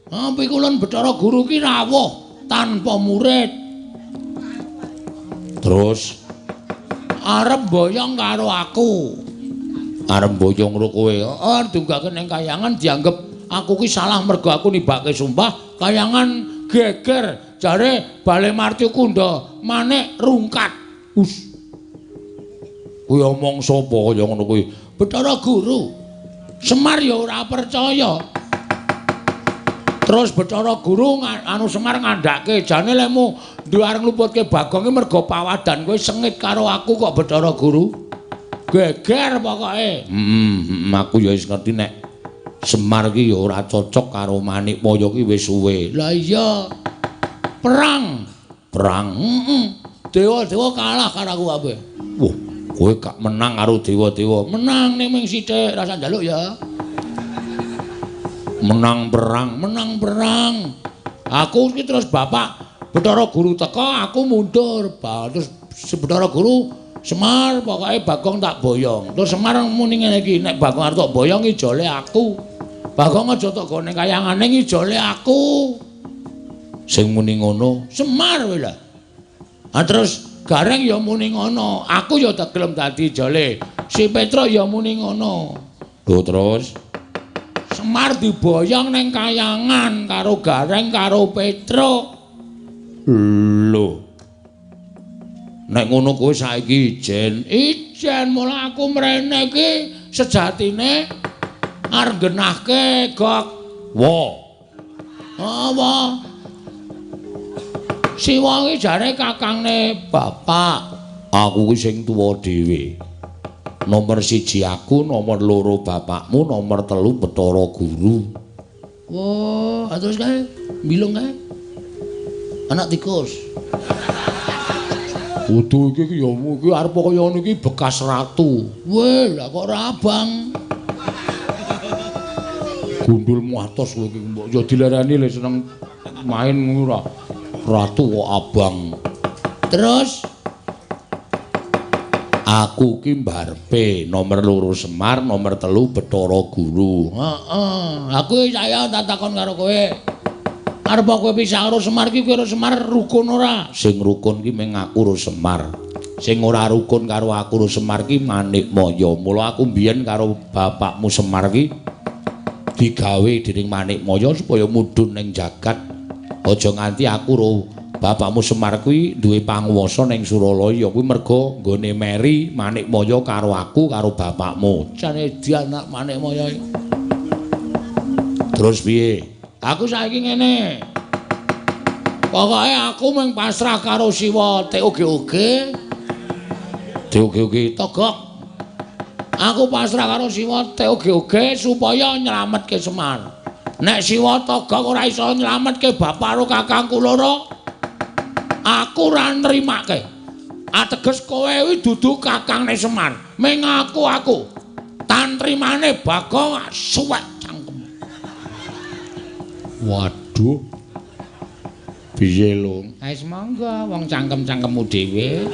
Ah, pikulan Bathara Guru ki rawuh tanpa murid. Terus arep boyong karo aku. Arep boyong karo kowe? Heeh, dunggake ning kayangan dianggep aku ki salah mergo aku nibake sumpah, kayangan geger jare Bale Marti Kunda manik rungkat. Us. Kuwi omong sapa kaya ngono kuwi? Bathara Guru. Semar ya ora percaya. Terus Bathara Guru anu Semar ngandhake jane lemu duwe arep ngluputke Bagong ki mergo pawadan kowe sengit karo aku kok Bathara Guru. Geger pokoke. Aku ya wis ngerti nek Semar ki ya ora cocok karo Manikmaya ki wis suwe. Lah iya. Perang. Perang. Heeh. Dewa-dewa kalah karo aku kabeh. Wah, kowe gak menang karo dewa-dewa. Menang ning ming sithik, rasa njaluk ya. Menang perang, menang perang. Aku iki terus bapak Bathara Guru teka, aku mundur. Terus Bathara Guru Semar pokoke Bagong tak boyong. Terus Semar muni ngene iki, nek Bagong arep tak boyong ijole aku. Bagong aja tok gone kayangane ngijole aku. Sing muni ngono Semar kowe lho. Ha terus Gareng ya muni ngono, aku ya tak gelem dadi ijole. Si Petruk ya muni ngono. Lho terus Semar diboyong ning kayangan karo Gareng karo Petruk. Lho. Nek ngono kowe saiki ijen. Ijen mula aku mrene iki sejatine arep nggenahke Gok. Wa. Apa? Siwa iki jare kakangne bapak. Aku ki sing tuwa dhewe. Nomor 1 aku, nomor 2 bapakmu, nomor 3 Bathara Guru. Wah, terus kae mbilung kae. Anak tikus. Kudu iki ya iki arep kaya ngono iki bekas ratu. Weh, lah kok ora abang. Gundulmu atos kowe iki mbok ya dilereni le seneng main ngono ora. Ratu kok abang. Terus aku ki mbarepe nomor 2 Semar, nomor 3 Bathara Guru. Heeh, aku saya tak takon karo kowe. Arep kowe pisah karo Semar ki kowe karo Semar rukun ora? Sing rukun ki mung aku karo Semar. Sing ora rukun karo aku karo Semar ki Manikmaya. Mula aku mbiyen karo bapakmu Semar ki digawe dening Manikmaya supaya mudhun ning jagat. Aja nganti aku karo bapakmu Semar kuwi duwe panguwasa ning Suralaya. Kuwi merga nggone meri Manikmaya karo aku karo bapakmu. Jane anak Manikmaya. Terus piye? Aku saiki ngene. Pokoke aku mung pasrah karo Siwa TOGOG. TOGOG Togok. Aku pasrah karo Siwa TOGOG supaya nyelametke Semar. Nek Siwa Togok ora iso nyelametke bapak karo kakangku loro, aku ora nrimake. Ateges kowe kuwi dudu kakangne Semar. Ming aku. Tantrimane Bagong suwek cangkem. Waduh. Piye lho? Wis monggo wong cangkem-cangkemmu dhewe.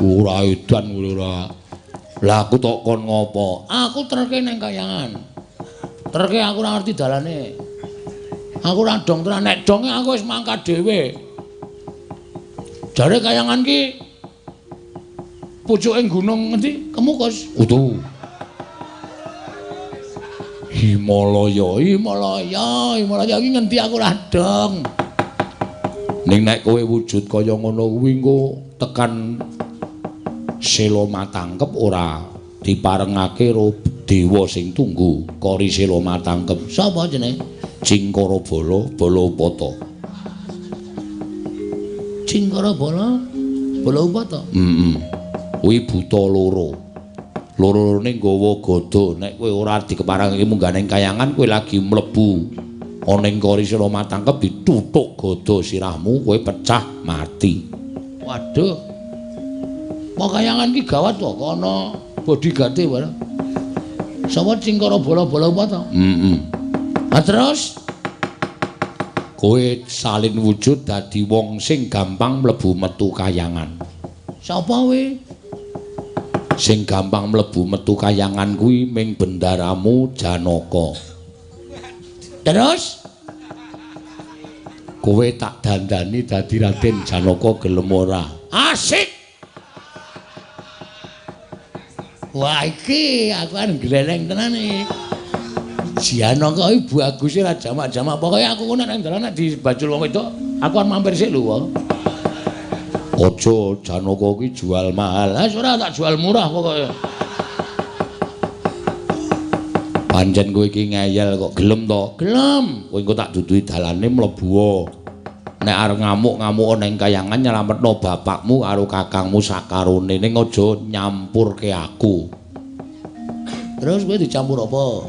Ora edan ora. Lah aku tok kon ngopo? Aku terke ning kayangan. Terke aku ora ngerti dalane. Aku ora dong tenan, nek donge aku wis mangkat dhewe. Jare kayangan ki pucuke gunung ngendi? Kemukus. Utuh. Himalaya, Himalaya, Himalaya iki ngendi aku ora dong. Ning nek kowe wujud kaya ngono kuwi engko tekan Sela Matangkep ora diparengake karo dewa sing tunggu Kori Sela Matangkep. Sapa jenenge? Cingkara Bala, Bala Upata. Cingkara Bala, Bala Upata. Heeh. Kuwi buta loro. Loro-lorone nggawa gada. Nek kowe ora dikeparengake munggah ning kayangan, kowe lagi mlebu ana ing Kori Sela Matangkep dituthuk gada sirahmu, kowe pecah mati. Waduh. Apa kayangan ki gawat to, ana bodyguard-e barang. Sapa Cingkara Bala Bala Upata? Heeh. Ha terus kowe salin wujud dadi wong sing gampang mlebu metu kayangan. Sapa kowe? Sing gampang mlebu metu kayangan kuwi ming bendaramu Janaka. Terus kowe tak dandani dadi Raden Janaka gelem ora? Asik. Wah iki aku kan gleleng tenan iki. Janaka iki baguse ra jamak-jamak. Pokoke aku ngono nek dalan nek dibajul wong wedok, aku kan mampir sik lho wae. Aja Janaka iki jual mahal. Ah ora tak jual murah pokoke. Pancen kowe iki ngeyel kok gelem to? Gelem. Kowe engko tak duduhi dalane mlebu. Nek arep ngamuk-ngamuk ning kayangan nyelametno bapakmu karo kakangmu sakarone, ning aja nyampurke aku. Terus kowe dicampur apa?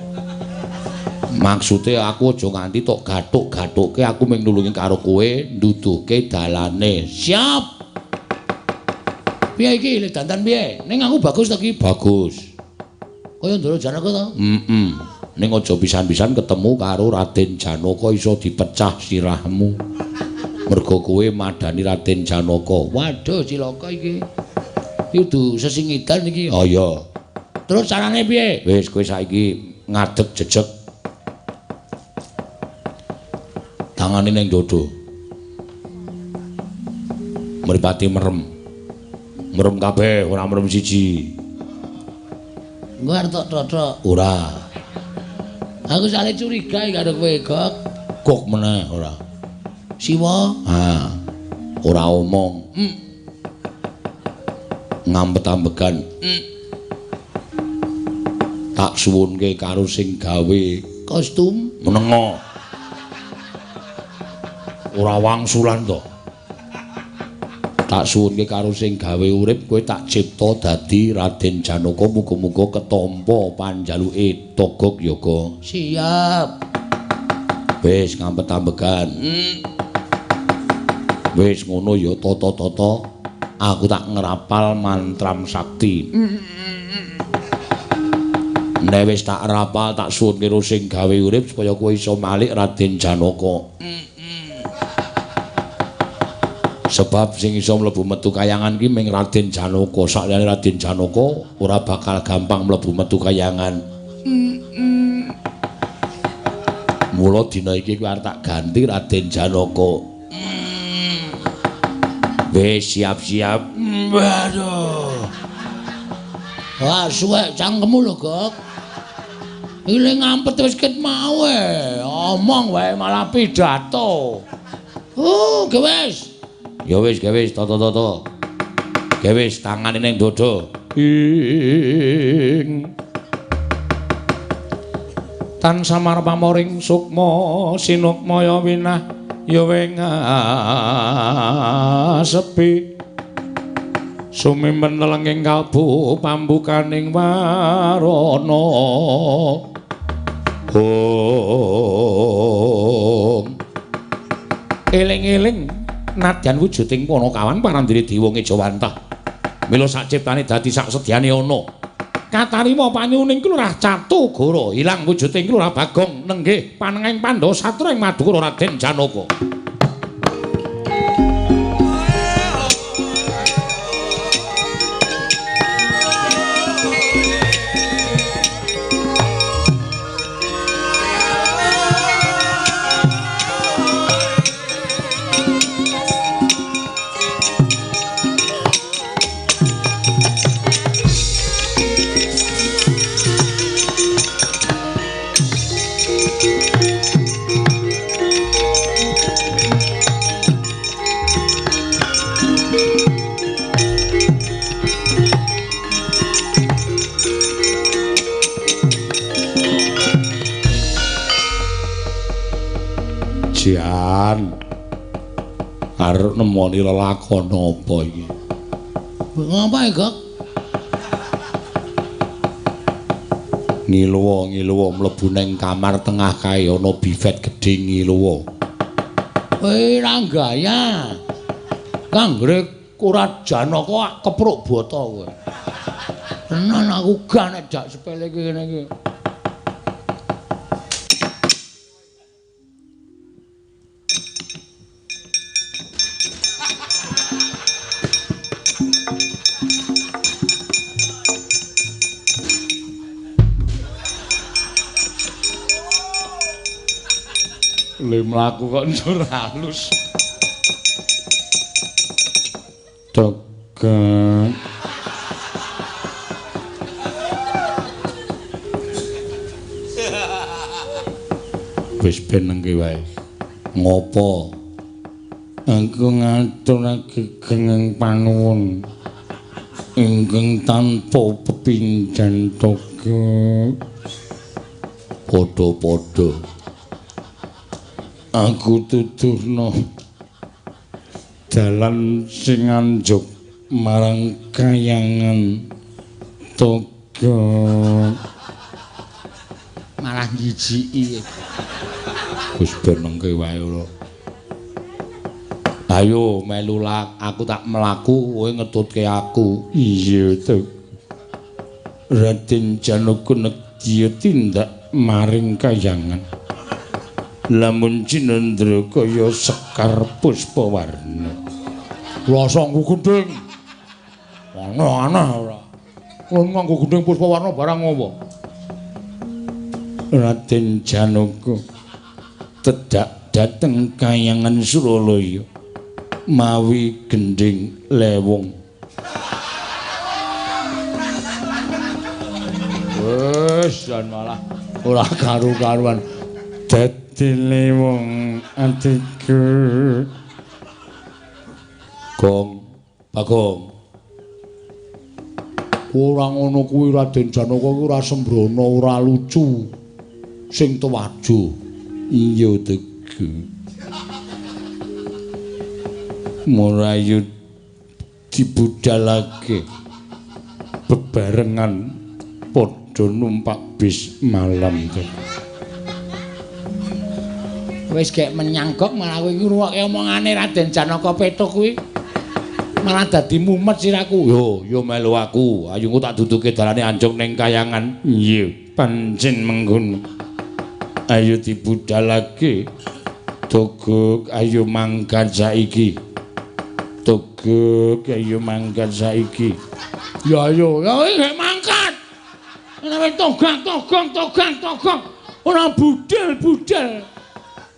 Maksude aku aja nganti tok gathuk-gathukke, aku mung nulungi karo kowe nduduhke dalane. Siap. Piye iki le dandan piye? Ning aku bagus to ki? Bagus. Kaya Ndara Janaka to? Heeh. Ning aja pisan-pisan ketemu karo Raden Janaka iso dipecah sirahmu. Mergo kowe madani Raden Janaka. Waduh cilaka iki. Iki kudu sesingidan iki. Oh iya. Terus carane piye? Wis kowe saiki ngadeg jejeg. Tangane ning dodo. Mripate merem. Merem kabeh, ora merem siji. Engko arep tok tothok. Ora. Aku sale curiga karo kowe, Gok. Gok meneh ora. Siwa? Ha. Ora omong. Ngampet-ambegan. Tak suwunke karo sing gawe kostum menengo. Ora wangsulan to. Tak suwunke karo sing gawe urip kowe tak cipta dadi Raden Janaka, muga-muga ketampa panjaluke Togog Yoga. Siap. Wis ngampet-ambegan. Wis ngono ya tata-tata, aku tak ngrapal mantram sakti. Nek wis tak rapal tak suwun karo sing gawe urip supaya kowe iso malik Raden Janaka. Sebab sing iso mlebu metu kayangan ki ming Raden Janaka. Sakliyane Raden Janaka ora bakal gampang mlebu metu kayangan. Mula dina iki kowe arep tak ganti Raden Janaka. Wis siap-siap. Waduh. Wah, suwek cangkemmu lho, Gok. Ile ngampet wis ket mau e. Omong wae malah pidato. Oh, ge wis. Ya wis, ge wis, toto-toto. Ge wis tangane ning dodo. Ing tan samar pamoring sukma sinukmaya winah ya wing sepi sumimpen telenging kalbu pambukaning warana. Om eling-eling nadyan wujuding Panakawan parandene dewa ngejawantah mila sakciptane dadi sak sedyane ana katarima panyuning Kelurah Catugara ilang wujuding Kelurah Bagong nenggih panengahing Pandhawa satra ing Madukara Raden Janaka. Jan arep nemoni lelakon apa iki? Ngapa Gok? Ngiluwa-ngiluwa mlebu ning kamar tengah kae ana bifet gedhe ngiluwa. Kowe ra gaya. Kanggre ora Janaka kepruk bata kowe. Tenan aku gak nek dak sepele kene iki. Le mlaku kok njur halus. Tegang. Wis ben nengke wae. Ngopo? Aku ngaturake gengeng panuwun ingkang tanpa pepindhan toga. Padha-padha. Aku tuduhno dalan sing anjuk marang kayangan toga. Malah jijiki. Wis ben nengke wae ora. Ayo melu lak, aku tak mlaku kowe ngetutke aku. Iya to. Raden Janaka nedya tindak maring kayangan. Lamun cinendra kaya sekar puspawarna. Rasa nggo gendhing. Aneh-aneh ora. Kowe nganggo gendhing puspawarna barang apa? Raden Janaka tedak dhateng kayangan Suralaya mawi gendhing lewung. Wis jan malah ora karu-karuan. Dadi lewung atiku. Gong, Bagong. Ora ngono kuwi Raden Janaka kuwi ora sembrono, ora lucu. Sing tuwajo. Iya tegu. Murayu dibudalake bebarengan padha numpak bis malam to. Wis gek menyang Gok malah kowe iki ngrungokke omongane Raden Janaka Petuk kuwi. Malah dadi mumet siraku. Yo, yo melu aku. Ayo engko tak duduke dalane anjung ning kayangan. Iya. Pancen mengkono. Ayo dibudalake. Togok ayo mangkat saiki. Togok ayo mangkat saiki. Ya ayo, ya iki mangkat. Ora togak togok togak togok. Ora budal-budal.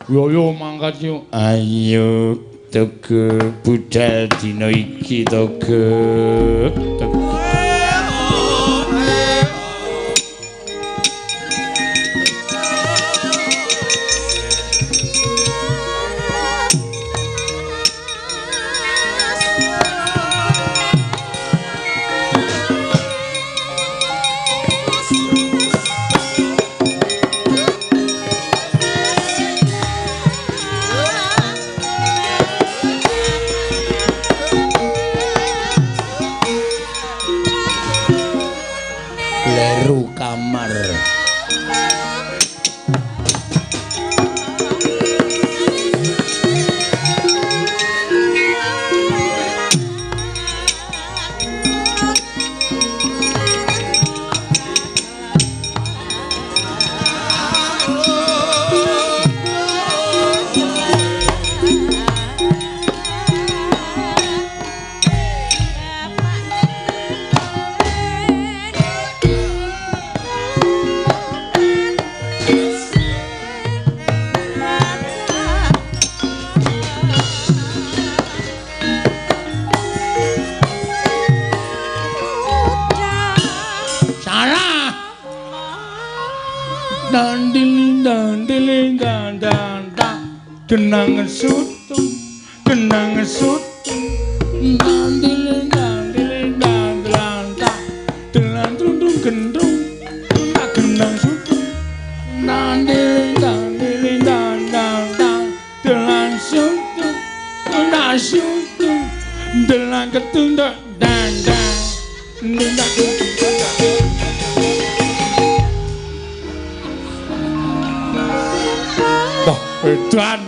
Ya ayo mangkat yo. Ayo Togok budal dina iki Togok. Togok. Leru kamar. Genang sutung, genang sutung, dandil dandil dandlanta, delan truntung gendrung, tak genang sutung, dandil dandil dandanta, delan sutung, tak sutung, delan ketunduk dandang, dandang. Wah, edan.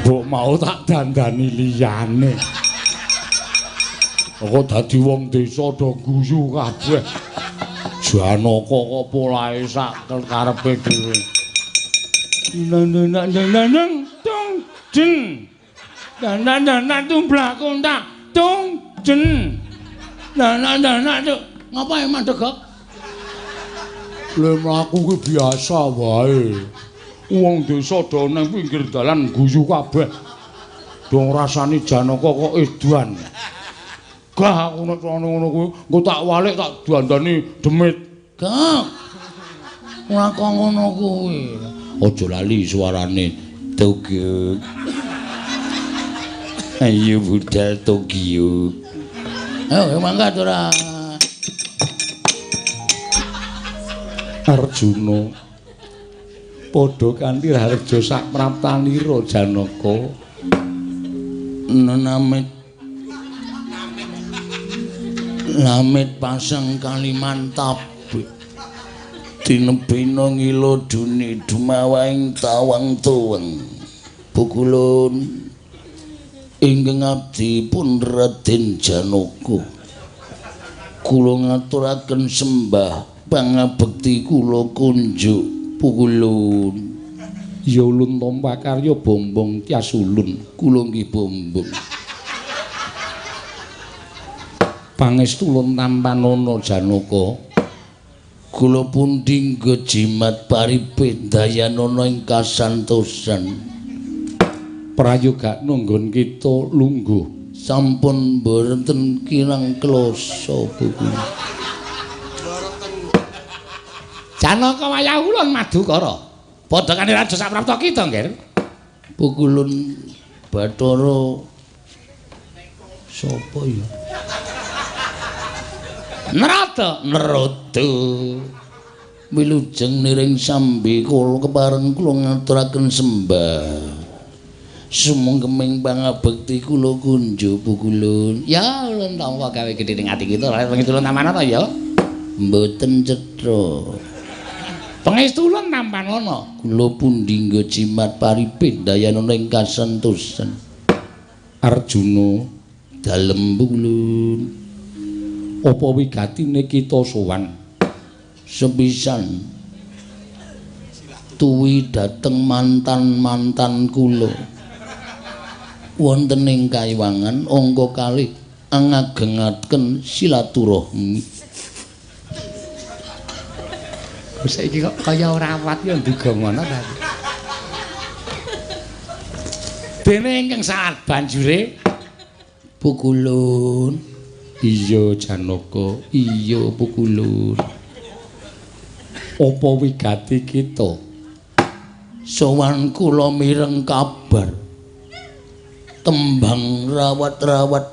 Mbok mau tak dandani liyane. Kok dadi wong desa do guyu kabeh. Janaka kok polahe sak karepe dhewe. Nang nang tung jeng. Nang nang nang tumblak kontak tung jeng. Nang nang nang ngapa emang degok? Le mlaku kuwi biasa wae. Wong desa do nang pinggir dalan guyu kabeh. Do ngrasani Janaka kok edan. Gah aku nek ngono kuwi engko tak walik tak dandani demit. Gah. Ora kok ngono kuwi. Aja lali suarane Togok. Ayo budal Tokyo. Ayo mangkat ora. Arjuna padha kanthi raharja sak praptanira Janaka. Nenamit lamit pasang Kalimantab tinebina ngila duni dumawaing tawang tuweng pukulun ingkang abdi pun Raden Janaka kula ngaturaken sembah pangabekti kula kunjuk pukulun. Ya ulun tampa karya bombong tias ulun kula nggih bombong. Pangestu ulun tampanana Janaka kula pundi nggo jimat paripit dayanana ing kasantosan prayogakna nggon kita lungguh sampun boten kirang kloso buku. Janaka wayah ulun Madukara. Padha kane raja saprapta kita, Ngger. Pukulun Bathara sapa ya? Narada, Narada. Wilujeng niring sambi kula kepareng kula ngaturaken sembah. Sumanggeming pangabekti kula kunjuk pukulun. Ya ulun tampa gawe gedhe ning ati kita, pangestu ulun tampanana ya. Mboten cetha. Pangestu ulun tampanana. Kula pundi nggo jimat paripin dayanana ing kasentosan. Arjuna, dalem pukulun. Apa wigatine kita sowan? Sepisan tuwi dhateng mantan-mantan kula. Wonten ing kaiwangan angka kalih angagengaken silaturahmi. Saiki kok kaya ora awat ya nduga ngono ta. Dene ingkang saat banjure pukulun. Iya Janaka, iya pukulun. Apa wigati kita? Sowan kula mireng kabar tembang rawat-rawat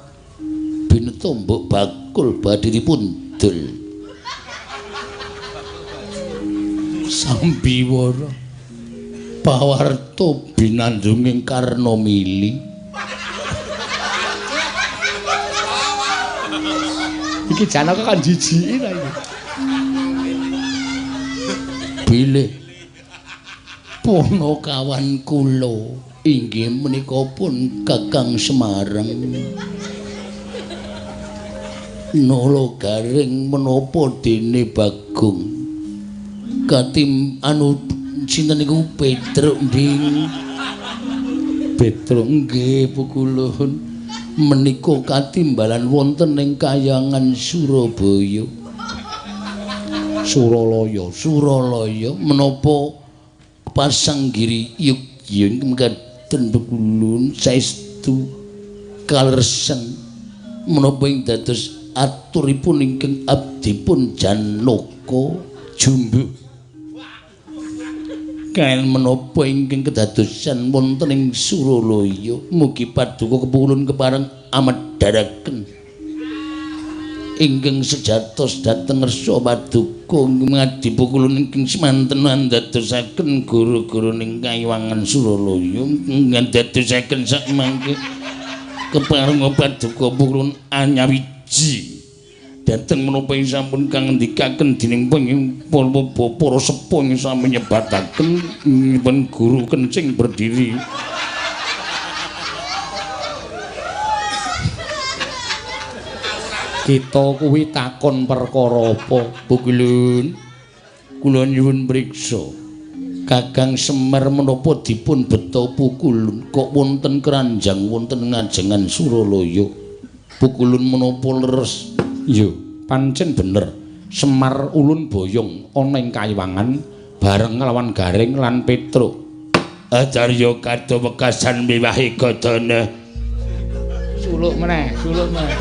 binetumbuk bakul badhe dipun dol. Sambiwara pawarta binandunging Karna mili. Iki Janaka kan jijiki ta iki. Bilih punakawan kula inggih menika pun Kakang Semarang. Nala Garing menapa dene Bagong katim anu sinten niku Petruk nding. Petruk nggih pukulun menika katimbalan wonten ing kayangan Surabaya. Suralaya, Suralaya menapa pasanggiri yugya mekaten pukulun saestu kalersen menapa ing dados aturipun ingkang abdipun Janaka jumbuh. Kaen menapa ingkang kedadosan wonten ing Suralaya mugi paduka kepulun kepareng amedharaken ingkang sejatos dhateng ngersa paduka ngadi pukulun ingkang semanten andadosaken guru-guru ing kayiwangan Suralaya ngandadosaken sakmangke kepareng paduka pukulun anyawiji dhateng menapa ing sampun kang ngendikaken dening para sepuh ing sampun nyebataken pun guru kencing berdiri. Kita kuwi takon perkara apa? Pukulun kula nyuwun priksa Kakang Semar menapa dipun beta pukulun kok wonten keranjang wonten ngajengan Suralaya. Pukulun menapa leres? Iya, pancen bener. Semar ulun boyong ana ing kayiwangan bareng nglawan Garing lan Petruk. Acarya kadha wekasan miwahi gadana. Suluk meneh, suluk meneh.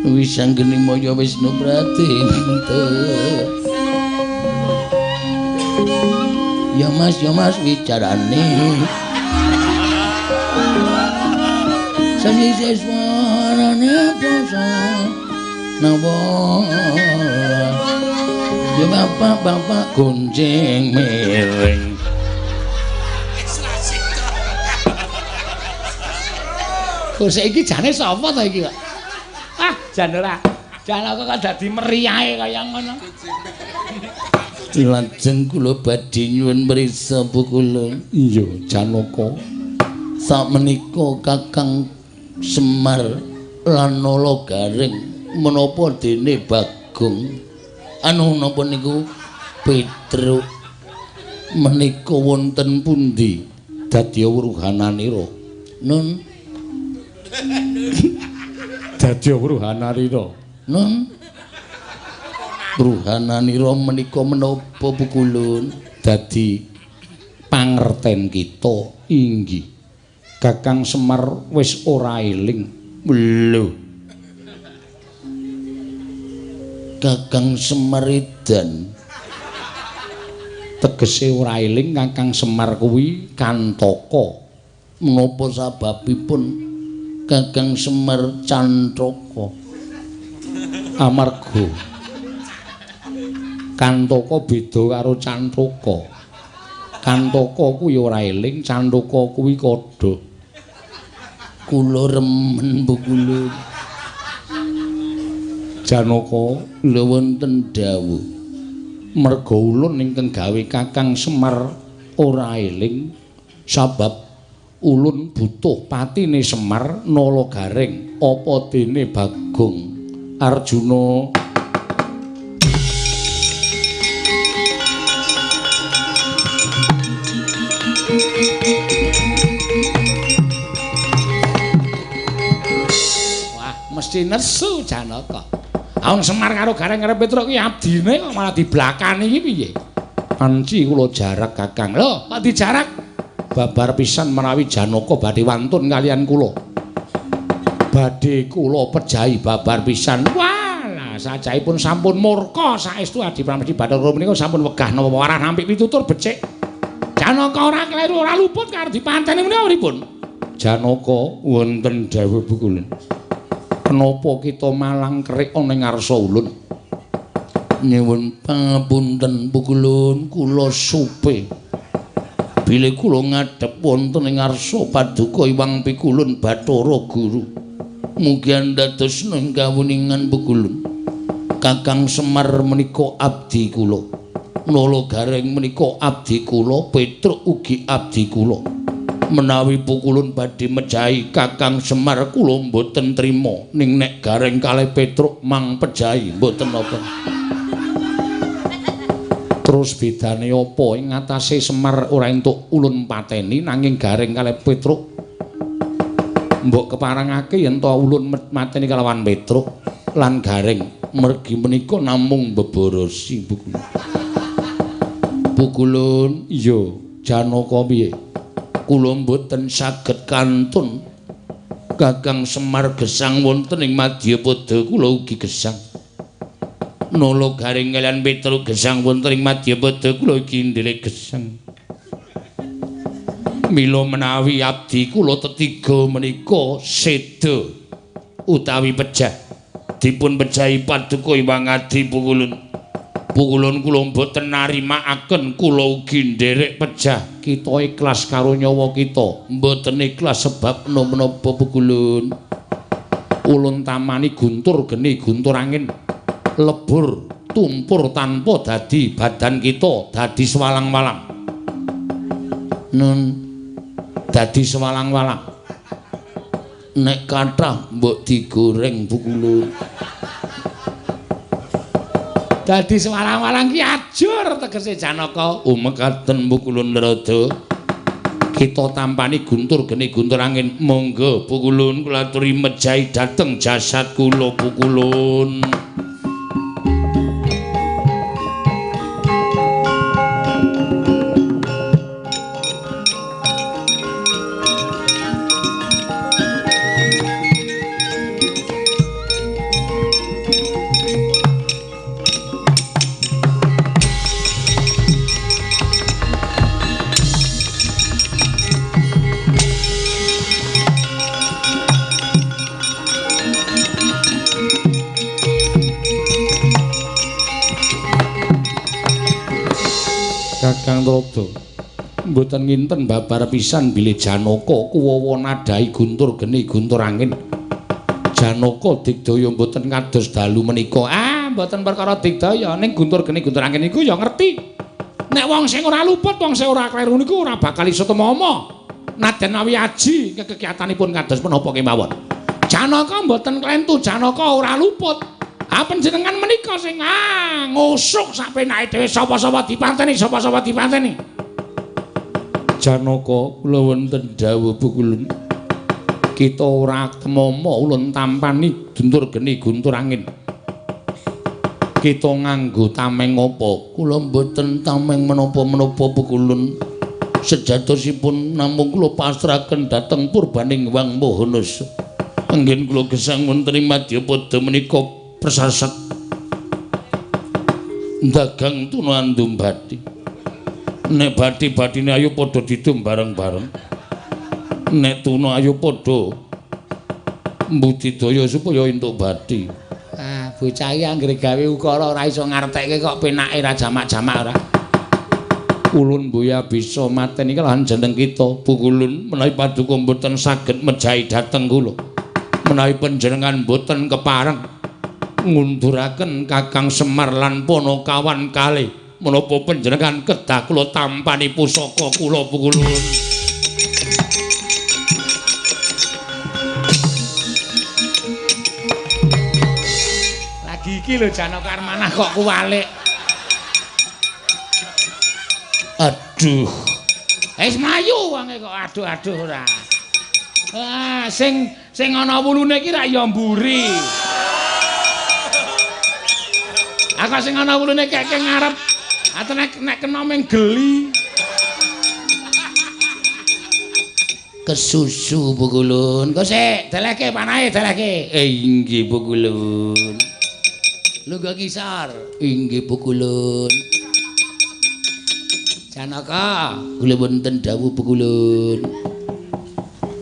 Wis anggene maya Wisnu Pratinta. Ya Mas, ya Mas wicarane. Sami swarane poso nawa. Ya bapak-bapak gonceng miring. Kok saiki jane sapa to iki kok? Ah, jan ora. Janaka kok dadi meriahe kaya ngono. Lajeng kula badhe nyuwun mriksa pukulun. Iya, Janaka. Sakmenika Kakang Semar lan Nala Garing menapa dene Bagong anu napa niku Petruk menika wonten pundi? Dadi wuruhananira. Nun. Dadi wuruhananira. Nun. Ruhananira menika menapa pukulun? Dadi pangerten kita inggih Kakang Semar wis ora eling. Lho. Kakang Semar edan. Tegese ora eling Kakang Semar kuwi Kantaka. Menapa sababipun Kakang Semar Cantaka? Amarga Kantaka beda karo Cantaka. Kantaka kuwi ora eling, Cantaka kuwi kodha. Kula remen mbok kula. Janaka, lha wonten dawuh. Merga ulun ingkang gawe Kakang Semar ora eling sabab ulun butuh patine Semar Nala Gareng apa dene Bagong Arjuna. Wah, mesti nesu Janaka. Wong Semar karo Gareng karo Petruk kuwi abdine kok malah diblakani iki piye? Panci kula jarak Kakang. Lho, kok dijarak? Babar pisan menawi Janaka badhe wantun kalian kula. Badhe kula pejahi babar pisan. Walah, sajaipun sampun murka saestu Adi Pramesti Bathara menika sampun wegah napa warah nampik pitutur becik. Janaka ora kleru ora luput karo dipanteni menika pripun? Janaka, wonten dawuh Bukulun. Kenapa kita malang kerik ana ing ngarsa ulun? Nyuwun pangapunten Bukulun, kula supe. Bilih kula ngadhep wonten ing ngarsa paduka Hyang Pikulun Bathara Guru. Mugi andadosna ing kawuningan Bukulun. Kakang Semar menika abdi kula. Nala Gareng menika abdi kula, Petruk ugi abdi kula. Menawi Pukulun badhe mejahi Kakang Semar kula mboten trima, ning nek Gareng kalih Petruk mang pejahi mboten napa. Terus bedane apa ing ngatasé Semar ora entuk ulun pateni nanging Gareng kalih Petruk mbok keparengake yen to ulun mateni kalawan Petruk lan Gareng mergi menika namung beborosi Pukulun. Pukulun, iya Janaka piye? Kula mboten saged kantun Kakang Semar gesang wonten ing madyapada kula ugi gesang. Nala Gareng kaliyan Petruk gesang wonten ing madyapada kula ugi nderek gesang. Mila menawi abdi kula tetiga menika seda utawi pejah dipun pejahi paduka Hyang Adi Pukulun. Pukulun kula mboten narimakaken kula ugi nderek pejah. Kita ikhlas karo nyawa kita, mboten ikhlas sebab menapa Pukulun. Ulun tamani guntur geni guntur angin lebur tumpur tanpa dadi badan kita dadi sewalang-walang. Nun dadi sewalang-walang. Nek kathah mbok digoreng Pukulun. Dadi sewalang-walang ki ajur tegese Janaka. Umekaten Pukulun rada. Kita tampani guntur geni guntur angin. Monggo Pukulun kula aturi mejahi dhateng jasad kula Pukulun. Kakang Trada, mboten nginten babar pisan bilih Janaka kuwawa nadhahi guntur geni guntur angin. Janaka digdaya mboten kados dalu menika. Ah, mboten perkara digdaya, ning guntur geni guntur angin niku ya ngerti. Nek wong sing ora luput, wong sing ora kleru niku ora bakal iso tumama. Nadyan mawi aji kekekiyatanipun kados menapa kemawon. Janaka mboten klentu, Janaka ora luput. Ah, panjenengan menika sing ngusuk sak penake dhewe sapa-sapa dipanteni, sapa-sapa dipanteni. Janaka, kula wonten dawuh Pukulun. Kita ora temama ulun tampani guntur geni guntur angin. Kita nganggo tameng apa? Kula mboten tameng menapa-menapa Pukulun. Sejatosipun namung kula pasrahaken dhateng purbaning Hyang Maha Nasa. Anggen kula gesang wonten ing madyapada menika presaset dagang tuna andum bathi. Nek bathi-bathine ayo padha didum bareng-bareng. Nek tuna ayo padha mbudidaya supaya entuk bathi. Ah, bocah iki anggere gawe ukara ora iso ngartekke kok penake ra jamak-jamak ora. Ulun boya bisa mateni lan jeneng kita Pukulun menawi paduka mboten saged mejahi dhateng kula. Menawi panjenengan mboten kepareng ngunduraken Kakang Semar lan Panakawan kalih, menapa panjenengan kedah kula tampani pusaka kula Pukulun. Lagi iki lho Janaka Armanah kok kuwalik. Aduh. Wis mlayu wonge kok aduh-aduh ora. Ah, sing ana wulune iki rak ya mburi. Aku sing ana wulune keke ngarep. Ate nek kena ming geli. Kesusu Pukulun. Engko sik, delehke panahe delehke. Inggih Pukulun. Lungguh kisor. Inggih Pukulun. Janaka, kula wonten dawuh Pukulun.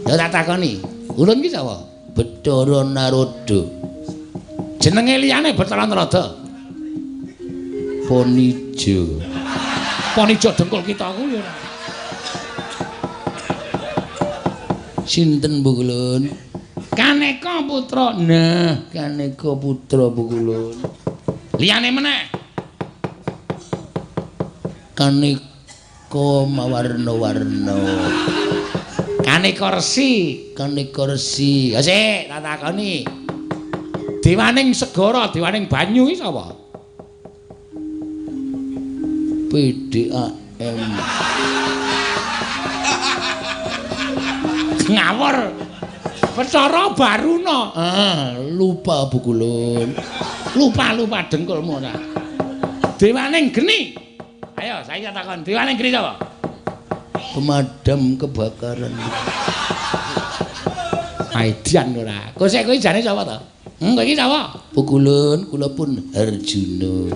Ya tak takoni, ulun ki sapa? Bathara Narada. Jenenge liyane Bathara Narada. Ponijo. Ponijo dengkul kita kuwi ora. Sinten Pukulun? Kaneka putra. Nah, Kaneka putra Pukulun. Liyane meneh. Kaneka mawarna-warna. Kaneka resi, Kaneka resi. Ya sik, tak takoni. Dewaning segara, dewaning banyu iki sapa? PDAM. Ngawur. Bathara Baruna. Ah, lupa Pukulun. Lupa-lupa dengkulmu ora. Dewaning geni. Ayo, saya takon, dewaning geni sapa? Pemadam kebakaran. Aidian ora. Kok sik kowe jane sapa to? Kowe iki sapa? Pukulun, kula pun Harjuna.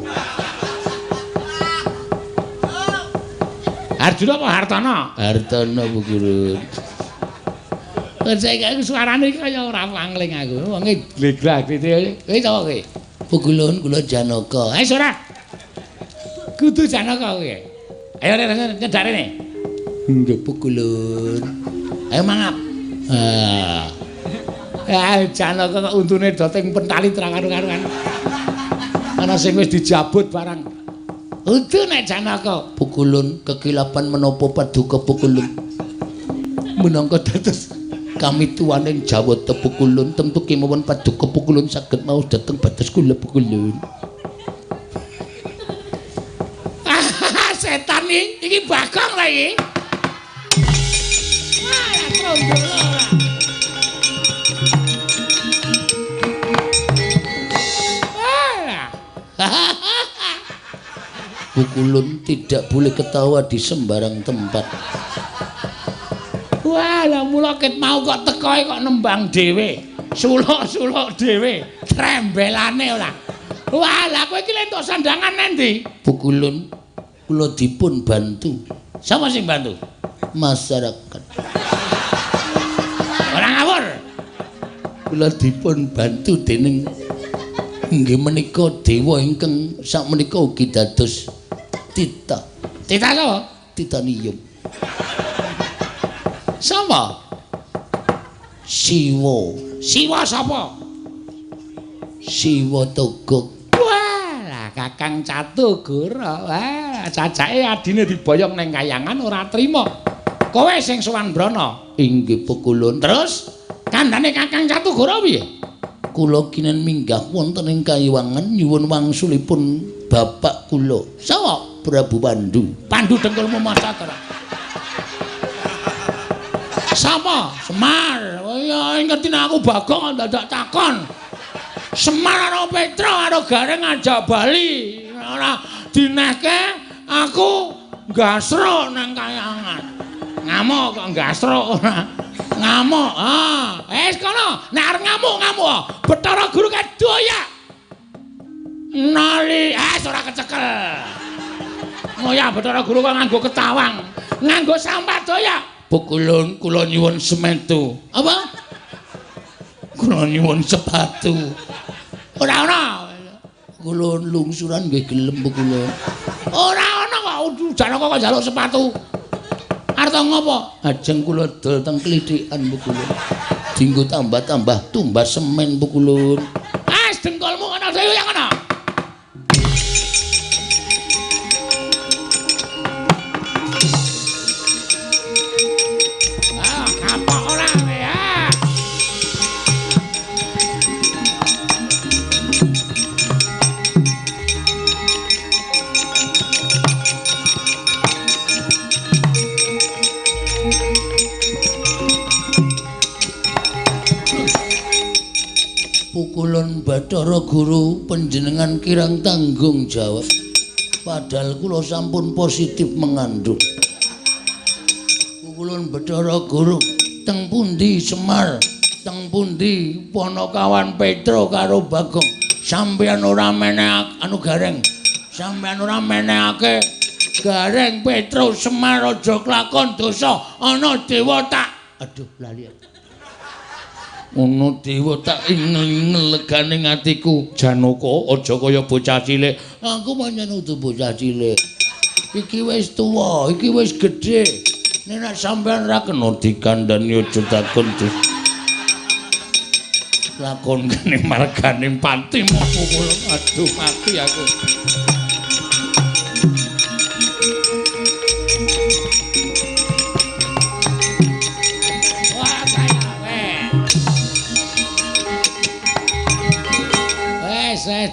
Arjuna apa Hartono? Hartono Pukulun. Kok saiki suarane iki kaya ora pangling aku. Wonge gleglag-glege. Kowe sapa kowe? Pukulun, kula Janaka. Wis ora. Kudu Janaka kowe. Ayo rene nyedak rene. Nggih Pukulun. Ayo mangap. Ah. Ah, Janaka kok untune do teng pentali terang karu-karuan. Ana sing wis dijabut barang. Udu nek Janaka. Pukulun kekilapan menapa paduka Pukulun. Minangka dados kami tuaning Jawata Pukulun, tentu kemawon paduka Pukulun saged maos dhateng batas kula Pukulun. Setan iki Bagong ta iki. Wah, trondolo ora. Pukulun tidak boleh ketawa di sembarang tempat. Wah, lah mula ket mau kok tekoe kok nembang dhewe. Suluk-suluk dhewe, trembelane ora. Wah, lah kowe iki entuk sandangan endi? Pukulun, kula dipun bantu. Sapa sing bantu? Masyarakat. Ora ngawur. Kula dipun bantu dening inggih menika dewa ingkang sakmenika ugi dados tita. Tita sapa? Titanium. Sapa? Siwa. Siwa sapa? Siwa Togog. Wah, lah Kakang Catugara. Wah, cacake adine diboyong neng kayangan ora trima. Kowe sing sowan Brana. Inggih Pukulun. Terus kandhane Kakang Catugara piye? Kula kinen minggah wonten ing Kayiwangan nyuwun wangsulipun bapak kula. Sapa? Prabu Pandu. Pandu dengkulmu maca ora? Sapa? Semar. Oh iya, ngerti nek aku Bagong dadak takon. Semar karo Petra karo Gareng ajak bali. Ora dinehke aku gasruk nang kayangan. Ngamuk kok gastruk ora. Ngamuk. Ah, wis kono, nek arep ngamuk ngamuk. Bathara Guru kadoyak. Nali, ora kecekel. Ngoyak Bathara Guru kok nganggo ketawang, nganggo sampat doyak. Pukulun kula nyuwun semetu. Apa? Kula nyuwun sepatu. Ora ana. Kula lungsuran nggih gelem kula. Ora ana kok Janaka kok njaluk sepatu. Arep ngopo? Ajeng kula dol teng klithikan kula. Dinggo tambah-tambah tumbas semen kula. Ah, dengkulmu ana dhewe yang ana. Ah, kapok ora ya. Pukulun Bathara Guru panjenengan kirang tanggung jawab. Padahal kula sampun positif mengandung. Pukulun Bathara Guru teng pundi Semar, teng pundi Panakawan Petro karo Bagong. Sampeyan ora menehake anu Gareng. Sampeyan ora menehake Gareng Petro Semar aja klakon dosa ana dewa tak. Aduh lali. Ana dewa tak ingel-ingel legane atiku. Janaka aja kaya bocah cilik. Aku pancen udu bocah cilik. Iki wis tuwa, iki wis gedhe. Nek sampean ra kena dikandhani aja takon. Lakon kene margane pati pukul. Aduh mati aku.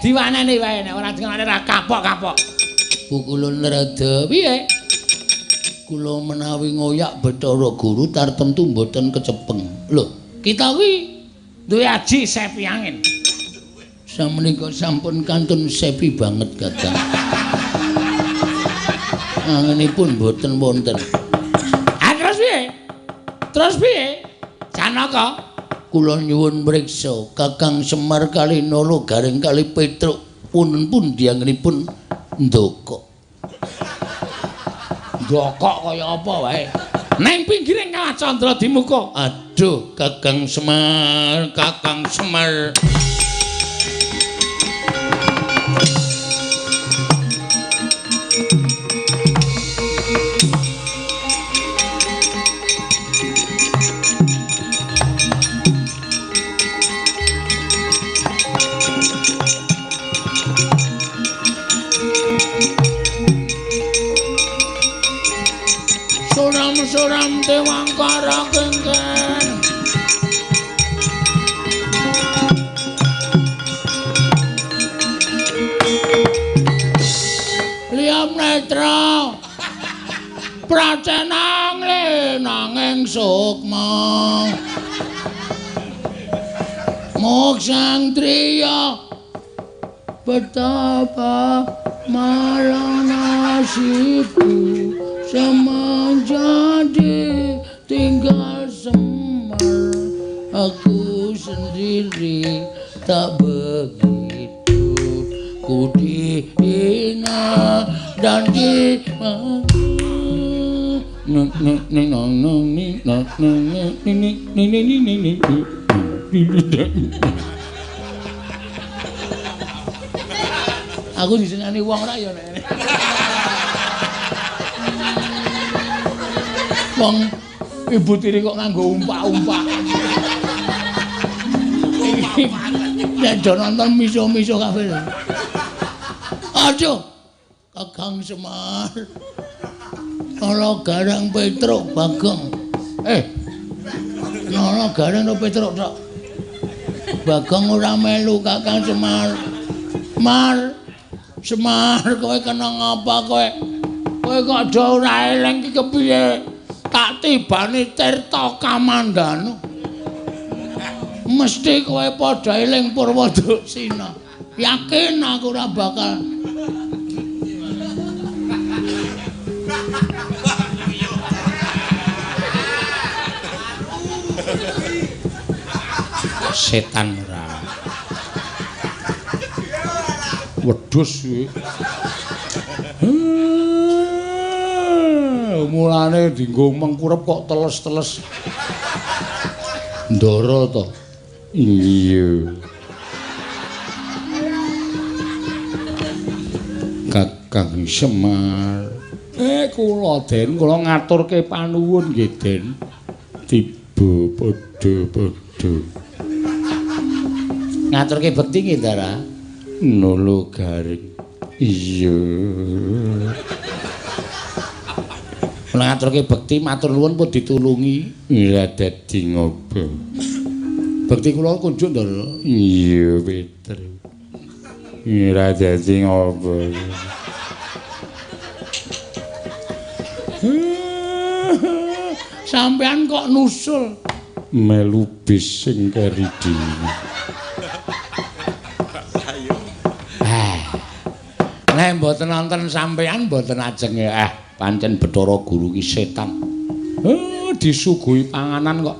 Diwaneni wae nek ora diwaneni ra kapok-kapok. Pukulun rada piye? Kula menawi ngoyak Bathara Guru tartemtu mboten kecepeng. Lho, kita kuwi duwe aji sepi angin. Samenika sampun kantun sepi banget Kakang. Anginipun mboten wonten. Ah terus piye? Terus piye? Janaka kula nyuwun mriksa Kakang Semar kali Nala Gareng kali Petruk punten pundi anggenipun ndokok. Ndokok kaya apa wae? Neng pinggiring Kawah Candra Dimuka. Aduh Kakang Semar, Kakang Semar. Suram dewangkara kengken. Liam netra pracenang lenanging sukma. Moksang triya betapa malang nasibku semenjadi tinggal Semar, aku sendiri tak begitu ku dihina dan dimaki. Aku disenani wong ra ya nek. Wong ibu tiri kok nganggo umpak-umpak. Nek do nonton miso-miso kabeh. Aduh, Kakang Semar. Nala Gareng Petruk Bagong. Nala Gareng ro Petruk tok. Bagong ora melu Kakang Semar. Mar, Semar kowe kena ngapa kowe? Kowe kok do ora eling iki kepiye? Tak tibani Tirta Kamandanu. Mesti kowe padha eling Purwoduksina. Yakin aku ora bakal. Setan ora. Wedhus kuwi. Mulane dienggo mengkurep kok teles-teles. Ndara to? Iya. Kakang Semar. Kula Den, kula ngaturke panuwun nggih Den. Tiba padha-padha. Ngaturke bekti nggih, Ndara. Nolo garing. Iya. Kula ngaturke bekti matur nuwun pun ditulungi. Ora dadi ngopo. Bekti kula kunjuk, Ndara. Iya, Petru. Ora dadi ngopo. Sampean kok nusul melu bis sing keri dhewe. Nek mboten nonton sampean mboten ajeng pancen Bathara Guru ki setan. Disuguhi panganan kok.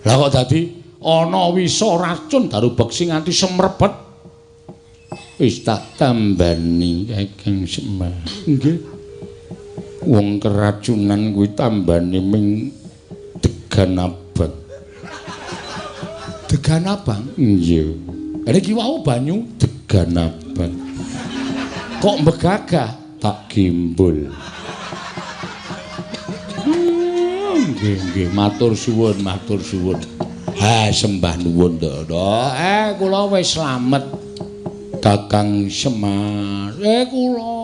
Lah kok dadi ana wisa racun daru beksi nganti semrebet. Wis tak tambani Kakang Semar. Nggih. Wong keracunan kuwi tambane ming degan abang. Degan abang? Iya. Lha iki wau banyu degan abang. Kok mbegagah? Tak gimbul. Nggih, nggih, matur suwun, matur suwun. Ha, sembah nuwun, Ndara. Kula wis slamet. Kakang Semar. Kula.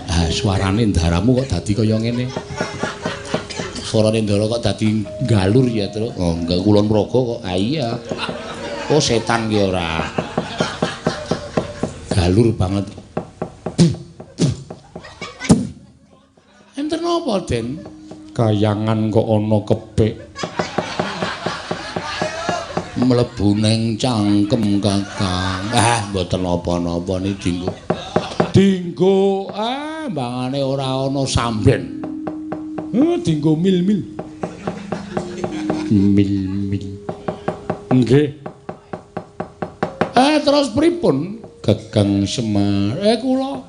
Ah, suarane ndaramu kok dadi kaya ngene. Suarane ndara kok dadi galur ya, Truk. Oh, enggak kulon praga kok. Ah iya. Oh, setan ki ora. Galur banget. Enten apa, Den? Kayangan kok ana kepik. Mlebu ning cangkem, Kakang. Ah, mboten napa-napa niki dinggo. Dinggo, mbangane ora ana samben. Dinggo mil-mil. Mil-mil. Nggih. Terus pripun? Kakang Semar. Kula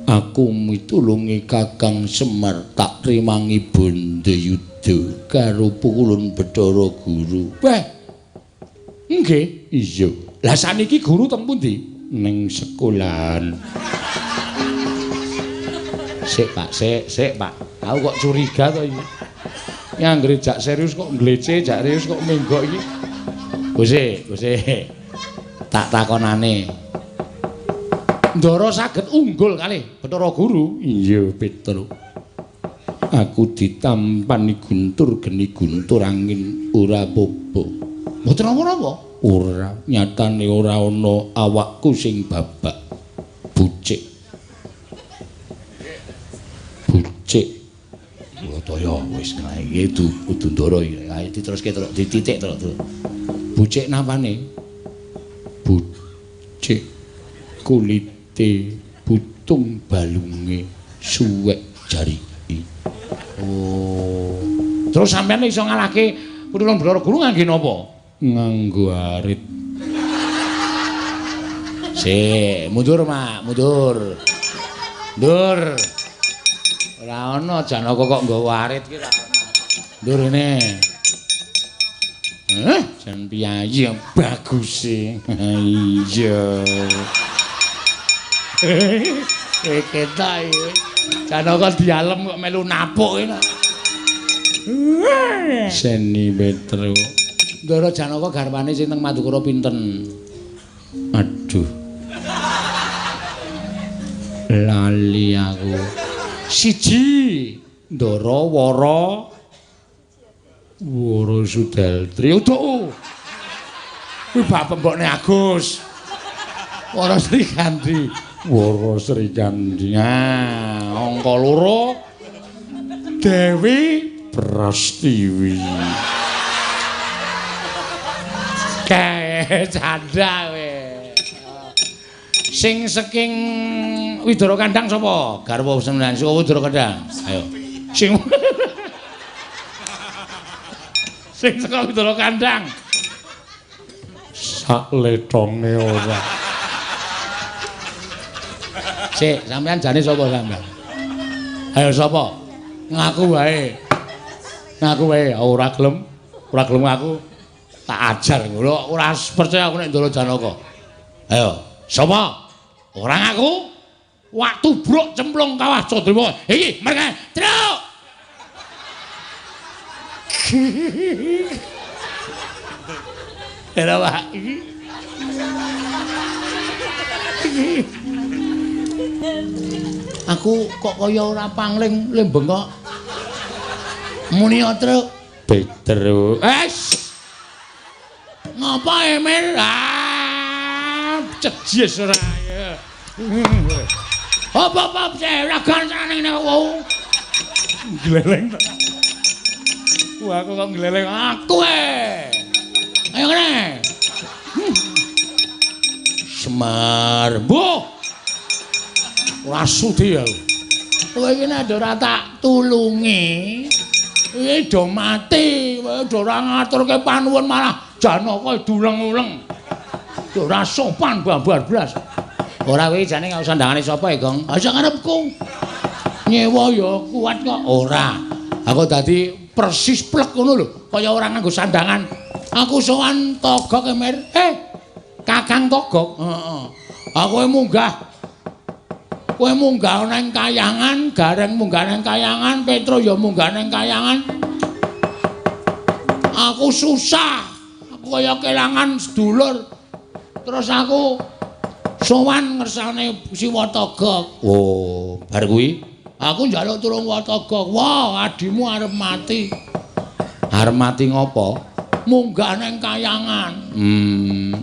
aku mitulungi Kakang Semar tak trimangi bondo yuda karo pukulun Bathara Guru. Weh. Nggih, iya. Lah saniki guru teng pundi? Ning sekolahan. Sik, Pak, sik, sik, Pak. Aku kok curiga to iki. Anggere jak serius kok nglece, jak serius kok menggok iki. Guse, guse. Tak takonane. Ndara saged unggul kalih Bathara Guru. Iya, Petru. Aku ditampani guntur geni guntur angin ora apa-apa. Mboten napa-napa. Ora, nyatane ora ana awakku sing babak. Bucik. Bucik. Bulataya wis iki kudu ndara iki. Ayo diteruske terus, dititik terus. Bucik napane? Bucik kulite butung balunge suwek jariki. Oh. Terus sampeyan iso ngalahke Putrane Bathara Guru ngangge napa? Nganggo arit. Sik, mundur, Mak, mundur. Mundur. Ora ana Janaka kok nggawa arit ki ora ana. Mundur rene. Jan piyayi bagus e. Iya. Ketok iki. Janaka dialem kok melu napuk iki. Seni Petru. Ndara Janaka garwane sing teng Madukara pinten? Aduh. Lali aku. Siji. Ndara Wara Wara Sudaltri. Uduk. Kuwi bapak mbokne Agus. Wara Srikandi. Wara Srikandi. Nah, angka 2 Dewi Prastiwi. Kae canda kowe. Sing saking Widara Kandang sapa? Garwa Sembilan saka Widara Kandang. Ayo. Sing Sing saka Ndara Kandang. Sak letonge ora. Sik, sampean jane sapa sampean? Ayo sapa? Ngaku wae. Ngaku wae ora gelem. Ora gelem ngaku. Tak ajar ngono. Ora percaya aku nek Ndara Janaka. Ayo, sapa? Ora ngaku? Wak tubruk cemplung kawah Candrama. Iki mereka truk. Lha Pak iki. Aku kok kaya ora pangling le bengok. Muni truk. Petro. Es. Ngapa Emil? Ah, cejes ora. Apa-apa ragan ning ngene wau. Gleleng. Wah, aku kok gleleng aku e. Ayo kene. Semar. Mbuh. Ora sudi aku. Kowe iki nek ora tak tulungi, iki do mati, kowe do ora ngaturke panuwun malah Janaka duleng-uleng. Ora sopan babar blas. Ora kuwi jane gak sandangane sapa e, Gong? Ha sak karepku. Nyewa ya kuat kok. Ora. Aku dadi persis plek ngono lho, kaya ora nganggo sandangan. Aku sowan Togok Emir. Kakang Togok. Heeh. Aku munggah. Kowe munggah nang kayangan, Gareng munggah nang kayangan, Petro ya munggah nang kayangan. Aku susah. Aku kaya kelangan sedulur. Terus aku sowan ngersane Siwa Togok. Oh, bar kuwi aku njaluk tulung Togok. Wah, adimu arep mati. Arep mati ngopo? Munggah nang kayangan.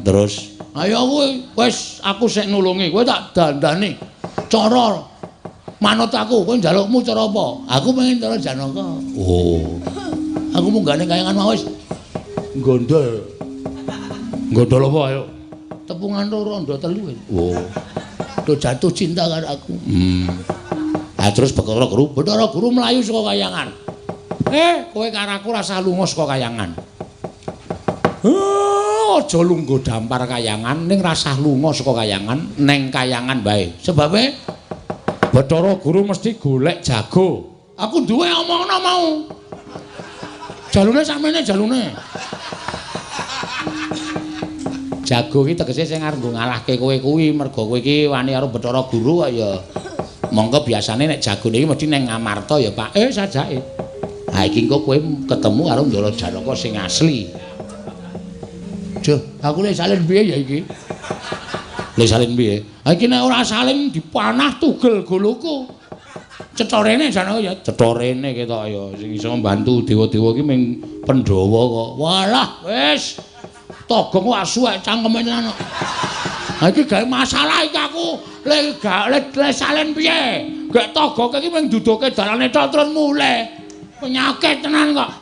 Terus ayo kuwi wis aku sik nulungi, kowe tak dandani. Cara manut aku, kowe njalukmu cara apa? Aku pengen cara Janaka. Oh. Aku munggah nang kayangan mau wis gondol. Gondol apa ayo? Tepungan loro ndo telu. Oh. Do jatuh cinta karo aku. Ah terus Bathara Guru, Bathara Guru mlayu saka kayangan. Kowe karo aku rasah lunga saka kayangan. Aja lungguh dampar kayangan ning rasah lunga saka kayangan neng kayangan bae. Sebabe Bathara Guru mesti golek jago. Aku duwe omongno mau. Jalune sakmene jalune. Jago iki tegese sing arep ngalahke kowe kuwi mergo kowe iki wani karo Bathara Guru kok ya. Mongko biasane nek jagone iki mesti neng Ngamarta ya Pak. Sajake. Ha iki engko kowe ketemu karo Ndara Janaka sing asli. Duh, aku le salin piye ya iki? Le salin piye? Ha iki nek ora salin dipanah tugel goloku. Cetha rene Janaka ya, cetha rene ketok ya sing iso mbantu dewa-dewa iki ming Pandhawa kok. Walah, wis. Togong kok asuwek cangkeme tenan kok. Ha iki gawe masalah iki aku. Le gak le salin piye? Gek togok iki mung duduke dalane tok terus mulih. Penyakit tenan kok.